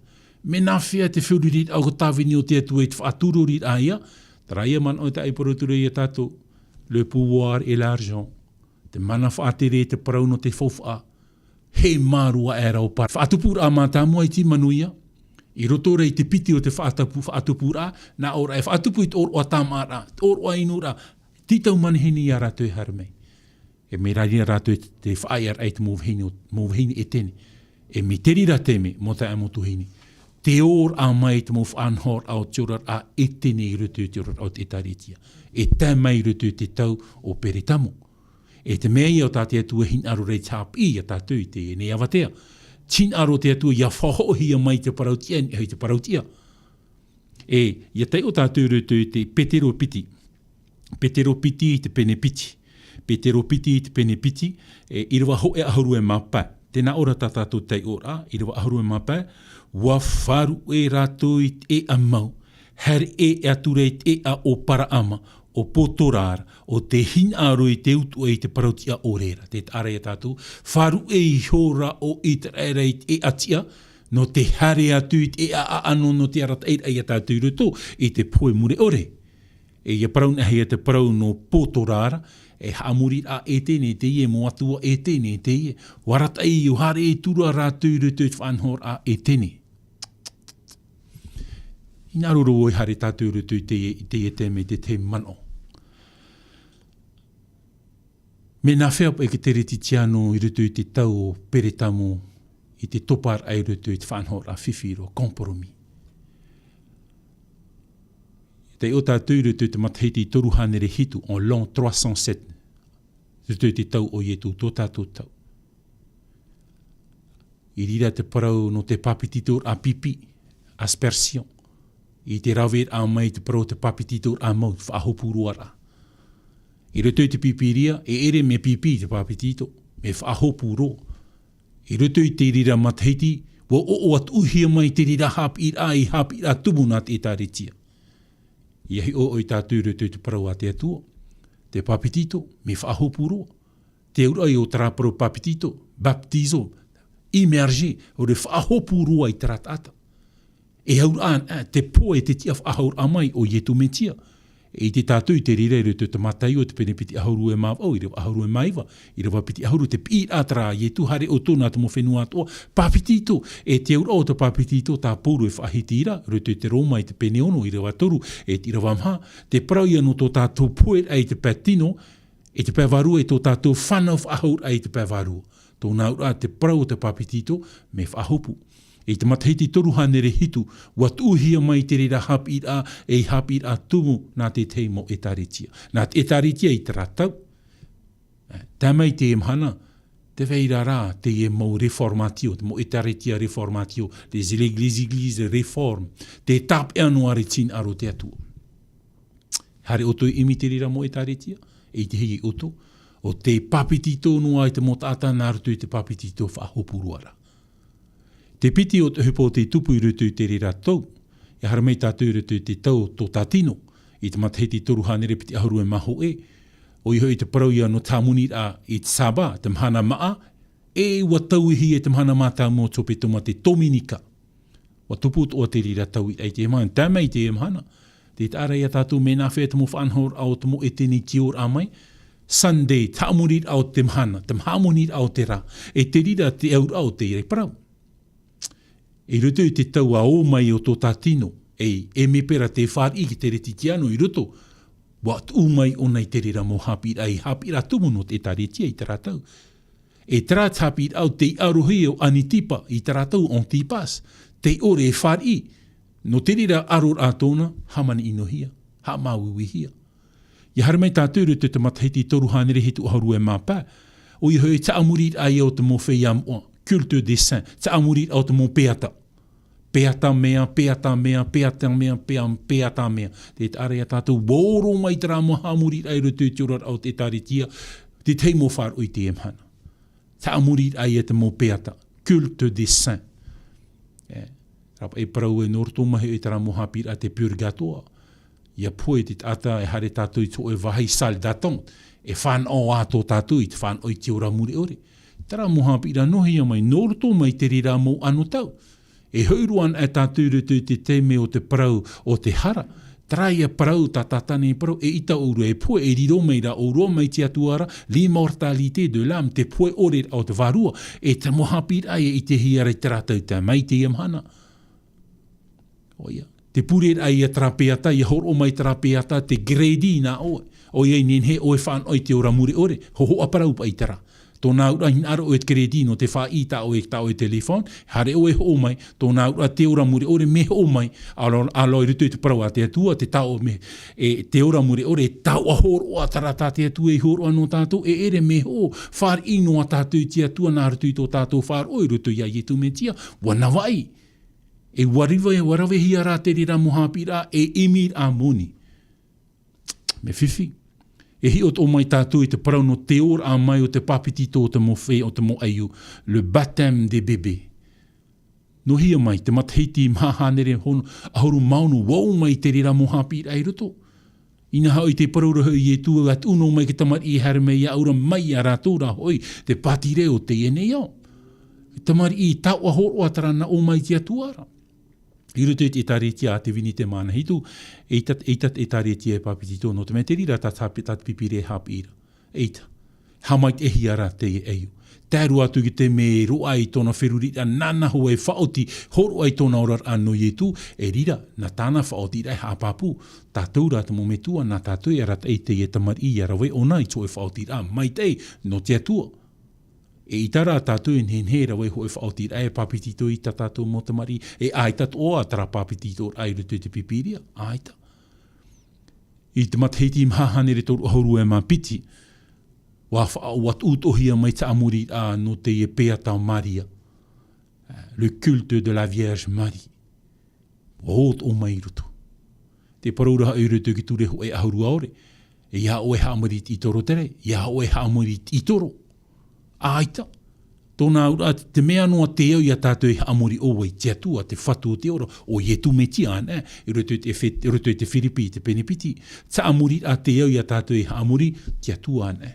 Mea nāfea te fāriʻiraʻa o te tāvini o te Atua i te faʻaturori rā ʻoia? Terā ia manaʻo tā ʻoe e parau atu ra ia tātou, le pouvoir et l'argent. Te mana faʻatere, te parau nō te faufaʻa. Hei mārua aʻera ʻo Parata. Faʻatupuraʻa mātāmua i te manuia. I roto rā i te piti o te faʻatupu, faʻatupuraʻa, nā ʻō rā e faʻatupu i te ʻōroʻa tāmāʻaraʻa, te ʻōroʻa inuraʻa, tei taui manihini ia rātou e haere mai. E mea rā ia rātou te, te faʻaearaʻa i te mau vahine, mau vahine Etene. E mea te reira te mea, mau taeaʻe, mau tuahine. Te ō rā mai te mau faʻanahoraʻa o te oraraʻa Etene i roto i te oraraʻa o te ʻĒtārētia. E tae mai i roto i te tau o Peretamo. E te mea ia ʻo tā te Atua e hinaʻaro ra i te haʻapiʻi ia tātou i teie nei avatea. Te hinaʻaro o te Atua ʻia faʻahoʻohia mai te parau-tiʻa, i niʻa i te parau-tiʻa. E, ʻia taiʻo tātou i roto i te Petero piti. Petero piti i te pene piti. Petero piti i te pene piti, e, ʻīrava hōʻē ʻahuru e mā pae. Tē nā ʻō ra tā tātou taiʻoraʻa, ʻīrava ʻahuru e mā pae, ʻua faʻaruʻe rātou i te ʻēʻa mau, haere atu ra i te ʻēʻa o Paraʻama, ʻo Potora ra, ʻo tē hinaʻaro i te utuʻa i te parau-tiʻa ʻore ra. Te taʻa ra ia tātou, faʻaruʻe ihora ʻo ʻĪteraʻera i te ʻēʻa tiʻa, nō te haere atu i te ʻēʻa ʻaʻano, nō te arataʻiraʻa ia tātou i roto i te pohe mure ʻore. E ʻia parau na hia te parau nō Potora ra, e haʻamori rā Etene teie, mau atua Etene teie, ʻua arataʻi, ʻua haere atu ra rātou i roto i te faʻanahoraʻa Etene. Hinaʻaro roa e haere tātou i roto i teie, i teie taime, te tahi manaʻo. Mea nāfea paʻi te Keretitiano i roto i te tau o Peretamo i te toparaʻa i roto i te faʻanahoraʻa fifi roa, compromis. Taiʻo tātou i roto i te matahiti toru hānere hitu, en l'an trois cent sept. Te tau i te tau o Ietu, tō tātou tau. I reira te parau nō te papetitoraʻa pipi, aspersion. I te raveraʻa mai te parau o te papetitoraʻa mau, faʻahopu roa rā. I roto i te Pīpīria, e ʻere mea pipi te papetito, mea faʻahopu roa. I roto i te reira matahiti, ʻua ʻoaʻoa tuʻuhia mai te reira haʻapiʻiraʻa, ei haʻapiʻiraʻa tumu nā te ʻĒtārētia. ʻIa hiʻo ʻoe tātou i roto i te parau a te Atua. Te papetito, mea faʻahopu roa. Te auraʻa o terā parau papetito, baptizo, immerger, ʻo te faʻahopu roa i terā taʻata. E auraʻa, ā, te pohe, te tiʻa faʻahouraʻa mai o Ietu Metia. E ʻite tātou i te reira i roto i te Mataio, te pene piti ʻahuru e mā vaʻu, ʻīrava ʻahuru e mā iva, ʻīrava piti ʻahuru, te piʻiraʻa terā a Ietu, haere ʻoutou nā te mau fenua atoʻa, papetito, e te auraʻa o te papetito, tā Pauro e faʻahiti ra, i roto i te Roma i te pene ono, ʻīrava toru, e te ʻīrava maha, te parau ïa nō tō tātou poheraʻa i te pae tino, e te pae vārua, e tō tātou fānau faʻahouraʻa i te pae vārua. Tōna auraʻa te parau o te papetito, mea faʻahopu. I te matahiti toru hānere hitu, ʻua tuʻuhia mai te reira haʻapiʻiraʻa, ei haʻapiʻiraʻa tumu nā te tahi mau ʻĒtārētia. Nā te ʻĒtārētia i terā tau. Tae mai teie mahana, tē vai ra rā teie mau reformatio, te mau ʻĒtārētia reformatio, les églises, églises réformes, te tāpeʻa noa ra i te hinaʻaro o te Atua. Haere ʻoutou e ʻimi i te reira mau ʻĒtārētia, e ʻitehia ʻoutou, ʻo te papetito noa i te mau taʻata nā roto i te papetito faʻahopu roa rā. Te piti o te ʻohipa o tei tupu i roto i te reira tau, e haere mai tātou i roto i te tau tō tā tino, i te matahiti toru hānere piti ʻahuru e mā hōʻē, ʻoia hoʻi te parau ïa nō te haʻamoniraʻa i te Sābā, te mahana māʻa, e ʻua tauihia i te mahana mātāmua o te hepetoma, te Tominika. ʻUa tupu atoʻa te reira tau i teie mahana, tae mai i teie mahana. Tē taʻa ra ia tātou mea nāfea te mau faʻanahoraʻa o te mau ʻētene i te ora mai. Sunday, te haʻamoniraʻa o te mahana, te haʻamoniraʻa o te rā. E te reira te auraʻa o teie parau. I roto i te tau ʻua ō mai ʻo tō tā tino, e, e mea pērā te fāriʻi ki te Kerisitiano i roto, ʻua tuʻu mai ʻōna i te reira mau haʻapiʻiraʻa, ei haʻapiʻiraʻa tumu nō te ʻĒtārētia i terā tau. E terā te haʻapiʻiraʻa ʻo tei ʻarohia ʻo Anitipa i terā tau, Antipas, tei ʻore e fāriʻi, nō te reira ʻaroraʻa tōna, haʻamāuiuihia, haʻamāuiuihia. ʻIa haere mai tātou i roto i te matahiti toru hānere hitu ʻahuru e mā pae, ʻoia hoʻi te haʻamoriraʻa ïa o te mau feiā moʻa, culte des saints, te haʻamoriraʻa o te mau peata. Peata mea, peata mea, peata mea, pea-, peata mea. Tē taʻa ra ia tātou, ʻua ō roa mai terā mau haʻamoriraʻa i roto i te oraraʻa o te ʻĒtārētia, te tahi mau faʻaroʻo i teie mahana. Te haʻamoriraʻa ïa te mau peata, culte des saints. E, rāpaʻi parau ē, nō roto mai hoʻi terā mau haʻapiʻiraʻa te purgatoire. ʻIa pohe te taʻata e haere tātou i te hōʻē vāhi salle d'attente. E fānaʻo ā tō tātou i te fānaʻo i te ora mure ʻore. Terā mau haʻapiʻiraʻa nō hea mai, nō roto mai te reira mau anotau. E hoʻi roa anaʻe tātou i roto i te taime o te parau o te hara. Terā ïa parau, tā Tātana i parau, eʻita ʻōrua e pohe, e riro mai rā ʻōrua mai te Atua ra, l'immortalité de l'âme, te pohe ʻore o te vārua, e te mau haʻapiʻiraʻa e ʻitehia ra i terā tau tae mai i teie mahana. ʻOia. Te pureraʻa ïa terā peata, ʻia hōroʻa mai terā peata, te crédit nā ʻoe. ʻOia i nehenehe ʻoe e fānaʻo i te ora mure ʻore, hōhoʻa parau paʻi terā. Tōna auraʻa hinaʻaro ʻoe te crédit nō te fāriʻi tā ʻoe, tā ʻoe téléphone, haere ʻoe e hoʻo mai, tōna auraʻa te ora mure ʻore mea hoʻo mai, ʻāreʻa, ʻāreʻa i roto i te parau a te Atua, te taoʻa mea, e, te ora mure ʻore, e taoʻa hōroʻa terā tā te Atua i hōroʻa nō tātou, e ʻere mea hoʻo, fāriʻi noa tātou i te Atua nā roto i tō tātou faʻaroʻo i roto ia Ietu Metia, ʻua navaʻi. E ʻua rave, ʻua ravehia rā te reira mau haʻapiʻiraʻa, e ʻimiraʻa moni. Mea fifi. E hiʻo atoʻa mai tātou i te parau nō te ora mai o te papetito o te mau feiā, o te mau ʻaiū, le baptême des bébés. Nō hea mai, te matahiti maha hānere hon-, ʻahuru mā ono, ʻua ō mai te reira mau haʻapiʻiraʻa i roto. Inaha hoʻi te parau ra hoʻi Ietu, ʻua tuʻu noa mai te tamariʻi e haere mai iāʻu ra, mai ia rātou rā hoʻi, te pātireia o teie nei ao. Tamariʻi taoʻa hōroʻa terā nā ʻō mai i te Atua ra. I roto i te ʻĒtārētia a te Vini te Mānahitu, eʻita, eʻita te ʻĒtārētia e papetito, nō te mea te reira tā, tā, tā te Pīpīria e haʻapiʻi ra. Eʻita. Haʻamaitaʻihia rā teie ʻaiū. Tae roa atu ki te mea e roaʻa i tōna feruriraʻa, nāna hoʻi e faʻaoti, hōroʻa i tōna oraraʻa nō Ietu, e reira, nā tāna faʻaotiraʻa e haʻapāpū. Tātou rā te mau metua, nā tātou e arataʻi i teie tamariʻi ʻia rave ʻōna i te hōʻē faʻaotiraʻa maitaʻi nō te Atua. Eʻita rā tātou e nehenehe e rave hōʻē faʻaotiraʻa e papetito i tā tātou mau tamariʻi, e ʻaita atoʻa terā papetitoraʻa i roto i te Pīpīria, ʻaita. I te matahiti maha hānere toru ʻahuru e mā piti, ʻUa fa-, ʻua tuʻutuʻuhia mai te haʻamoriraʻa nō teie Beata Maria. Le culte de la Vierge Marie. ʻUa ō atoʻa mai i roto. Te parau ra hoʻi i roto i te ture hōʻē ʻahuru ʻaore. ʻEiaha ʻoe e haʻamori i te ʻītoro terā, ʻeiaha ʻoe e haʻamori i te ʻītoro. ʻAita. Tōna auraʻa, te mea noa tē au ia tātou e haʻamori ʻoia i te Atua, te Fatu o te ora, ʻo Ietu Metia anaʻe, i roto i te Efe-, i roto i te Firipi, i te pene piti. Te haʻamoriraʻa tē au ia tātou e haʻamori, te Atua anaʻe.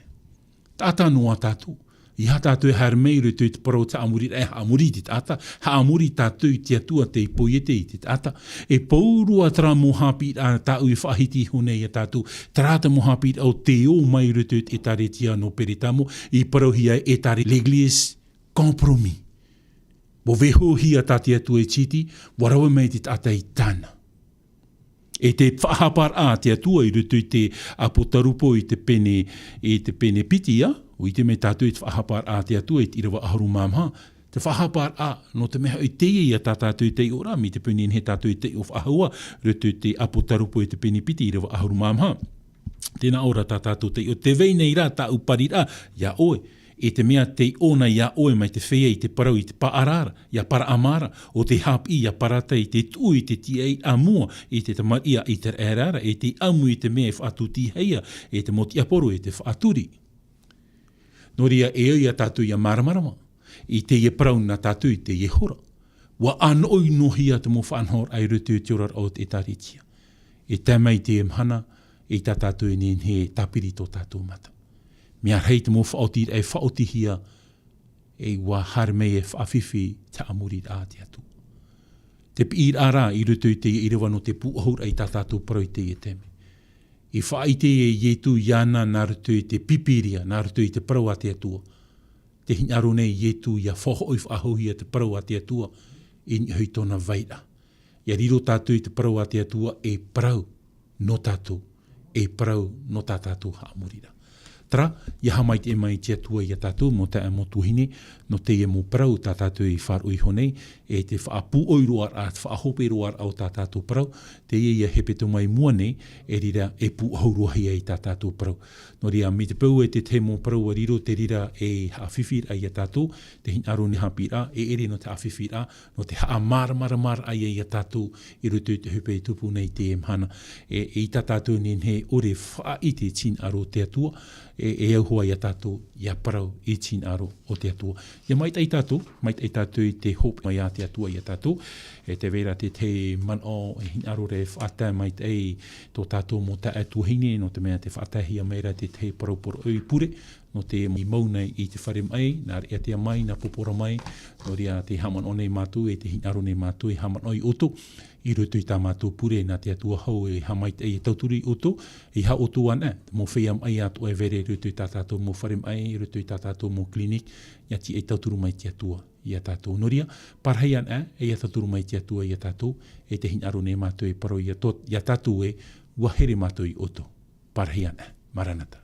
Taʻata noa tātou. ʻEiaha tātou e haere mai i roto i te parau te haʻamoriraʻa, e haʻamori i te taʻata, haʻamori tātou i te Atua tei poiete i te taʻata. E pou roa terā mau haʻapiʻiraʻa tāʻu i faʻahiti iho nei ia tātou, terā te mau haʻapiʻiraʻa o tē ō mai i roto i te ʻĒtārētia nō Peretamo, i parauhia e ʻĒtāre-, l'Église compromis. ʻUa vaihohia tā te Atua e tītī, ʻua rave mai te taʻata i tāna. E te faʻahaparaʻa a te Atua i roto i te Apotarupo i te pene, i te pene piti, ʻua ʻite mai tātou i te faʻahaparaʻa a te Atua i te ʻīrava ʻahuru mā maha. Te faʻahaparaʻa, nō te mea hoʻi teie ia tā tātou e taiʻo ra, mai te peu nei e nehenehe tātou e taiʻo faʻahou, i roto i te Apotarupo i te pene piti, ʻīrava ʻahuru mā maha. Tē nā ʻō ra tā tātou taiʻo, tē vai nei rā tāʻu pariraʻa, ia ʻoe, e te mea tei ʻō na ia ʻoe mai te feiā i te parau i te paʻarara, ia Paraama ra, ʻo tei haʻapiʻi ia Parata i te tuʻu i te tiaʻi ʻāmui i te tamariʻi a Iteraera ra, e tei ʻamu i te mea e faʻatūtiaha ia, e te mau tiaporo e te faʻaturi. Nō reira e au ia tātou ia māramarama, i teie parau nā tātou i teie hora. ʻUa ʻānoʻi noa hia te mau faʻanahoraʻa i roto i te oraraʻa o te ʻĒtārētia. E tae mai teie mahana, e tā tātou e nehenehe e tāpiri tō tātou mata. Mea rahi te mau faʻaotiraʻa e faʻaotihia, e ʻua haere mai e faʻafifi te haʻamoriraʻa a te Atua. Te piʻiraʻa rā i roto i te ʻīrava nō te pūʻohuraʻa i tā tātou parau i teie taime. I faʻaʻite e Ietu iāna nā roto i te Pīpīria, nā roto i te parau a te Atua. Tē hinaʻaro nei Ietu ia faʻahoʻi faʻahouhia te parau a te Atua, i niʻa hoʻi i tōna vairaʻa. Ia riro tātou i te parau a te Atua e parau nō tātou, e parau nō tā tātou haʻamoriraʻa. Terā, ia haʻamaitaʻi mai te Atua ia tātou, mau taeaʻe, mau tuahine, nō teie mau parau tā tātou i faʻaroʻo iho nei, e te faʻapūʻoi roa ra, te faʻahope roa ra o tā tātou parau, teie ia hepetoma i mua nei, e reira e pūʻohu roa hia i tā tātou parau. Nō reira, mai te peu e te tahi mau parau ʻua riro, te reira e haʻafifiraʻa ia tātou, te hinaʻaro nei haʻapiʻiraʻa, e ʻere nō te haʻafifiraʻa, nō te haʻamāramaramaraʻa ia ia tātou i roto i te hope e tupu nei teie mahana. E, e ʻaita tātou e nehenehe e ʻore e faʻaʻite i te hinaʻaro o te Atua, e, e au hoʻi ia tātou ia parau i te hinaʻaro o te Atua. Ia maitaʻi tātou, maitaʻi tātou i te hope mai a te Atua ia tātou, e tē vai ra te tahi manaʻo e hinaʻaro ra e faʻatae maitaʻi tō tātou mau taeaʻe tuahine, nō te mea tē faʻataehia mai ra te tahi parau poroʻi pure, nō te mau nei i te fare maʻi, nā Ariʻatea mai, nā Porapora mai, nō reira tē haʻamanaʻo nei mātou, e tē hinaʻaro nei mātou, e haʻamanaʻo ia ʻoutou, i roto i tā mātou pure, nā te Atua hau e haʻamaitaʻi e tauturu ia ʻoutou, ʻeiaha ʻoutou anaʻe, te mau feiā maʻi atoʻa e vai ra i roto i tā tātou mau fare maʻi, i roto i tā tātou mau clinique, ia tiʻa e tauturu mai te Atua ia tātou. Nō reira, parahi anaʻe, e ia tauturu mai te Atua ia tātou, e tē hinaʻaro nei mātou e parau ia tō-, ia tātou ē, ʻua here mātou ia ʻoutou. Parahi anaʻe, Maranata.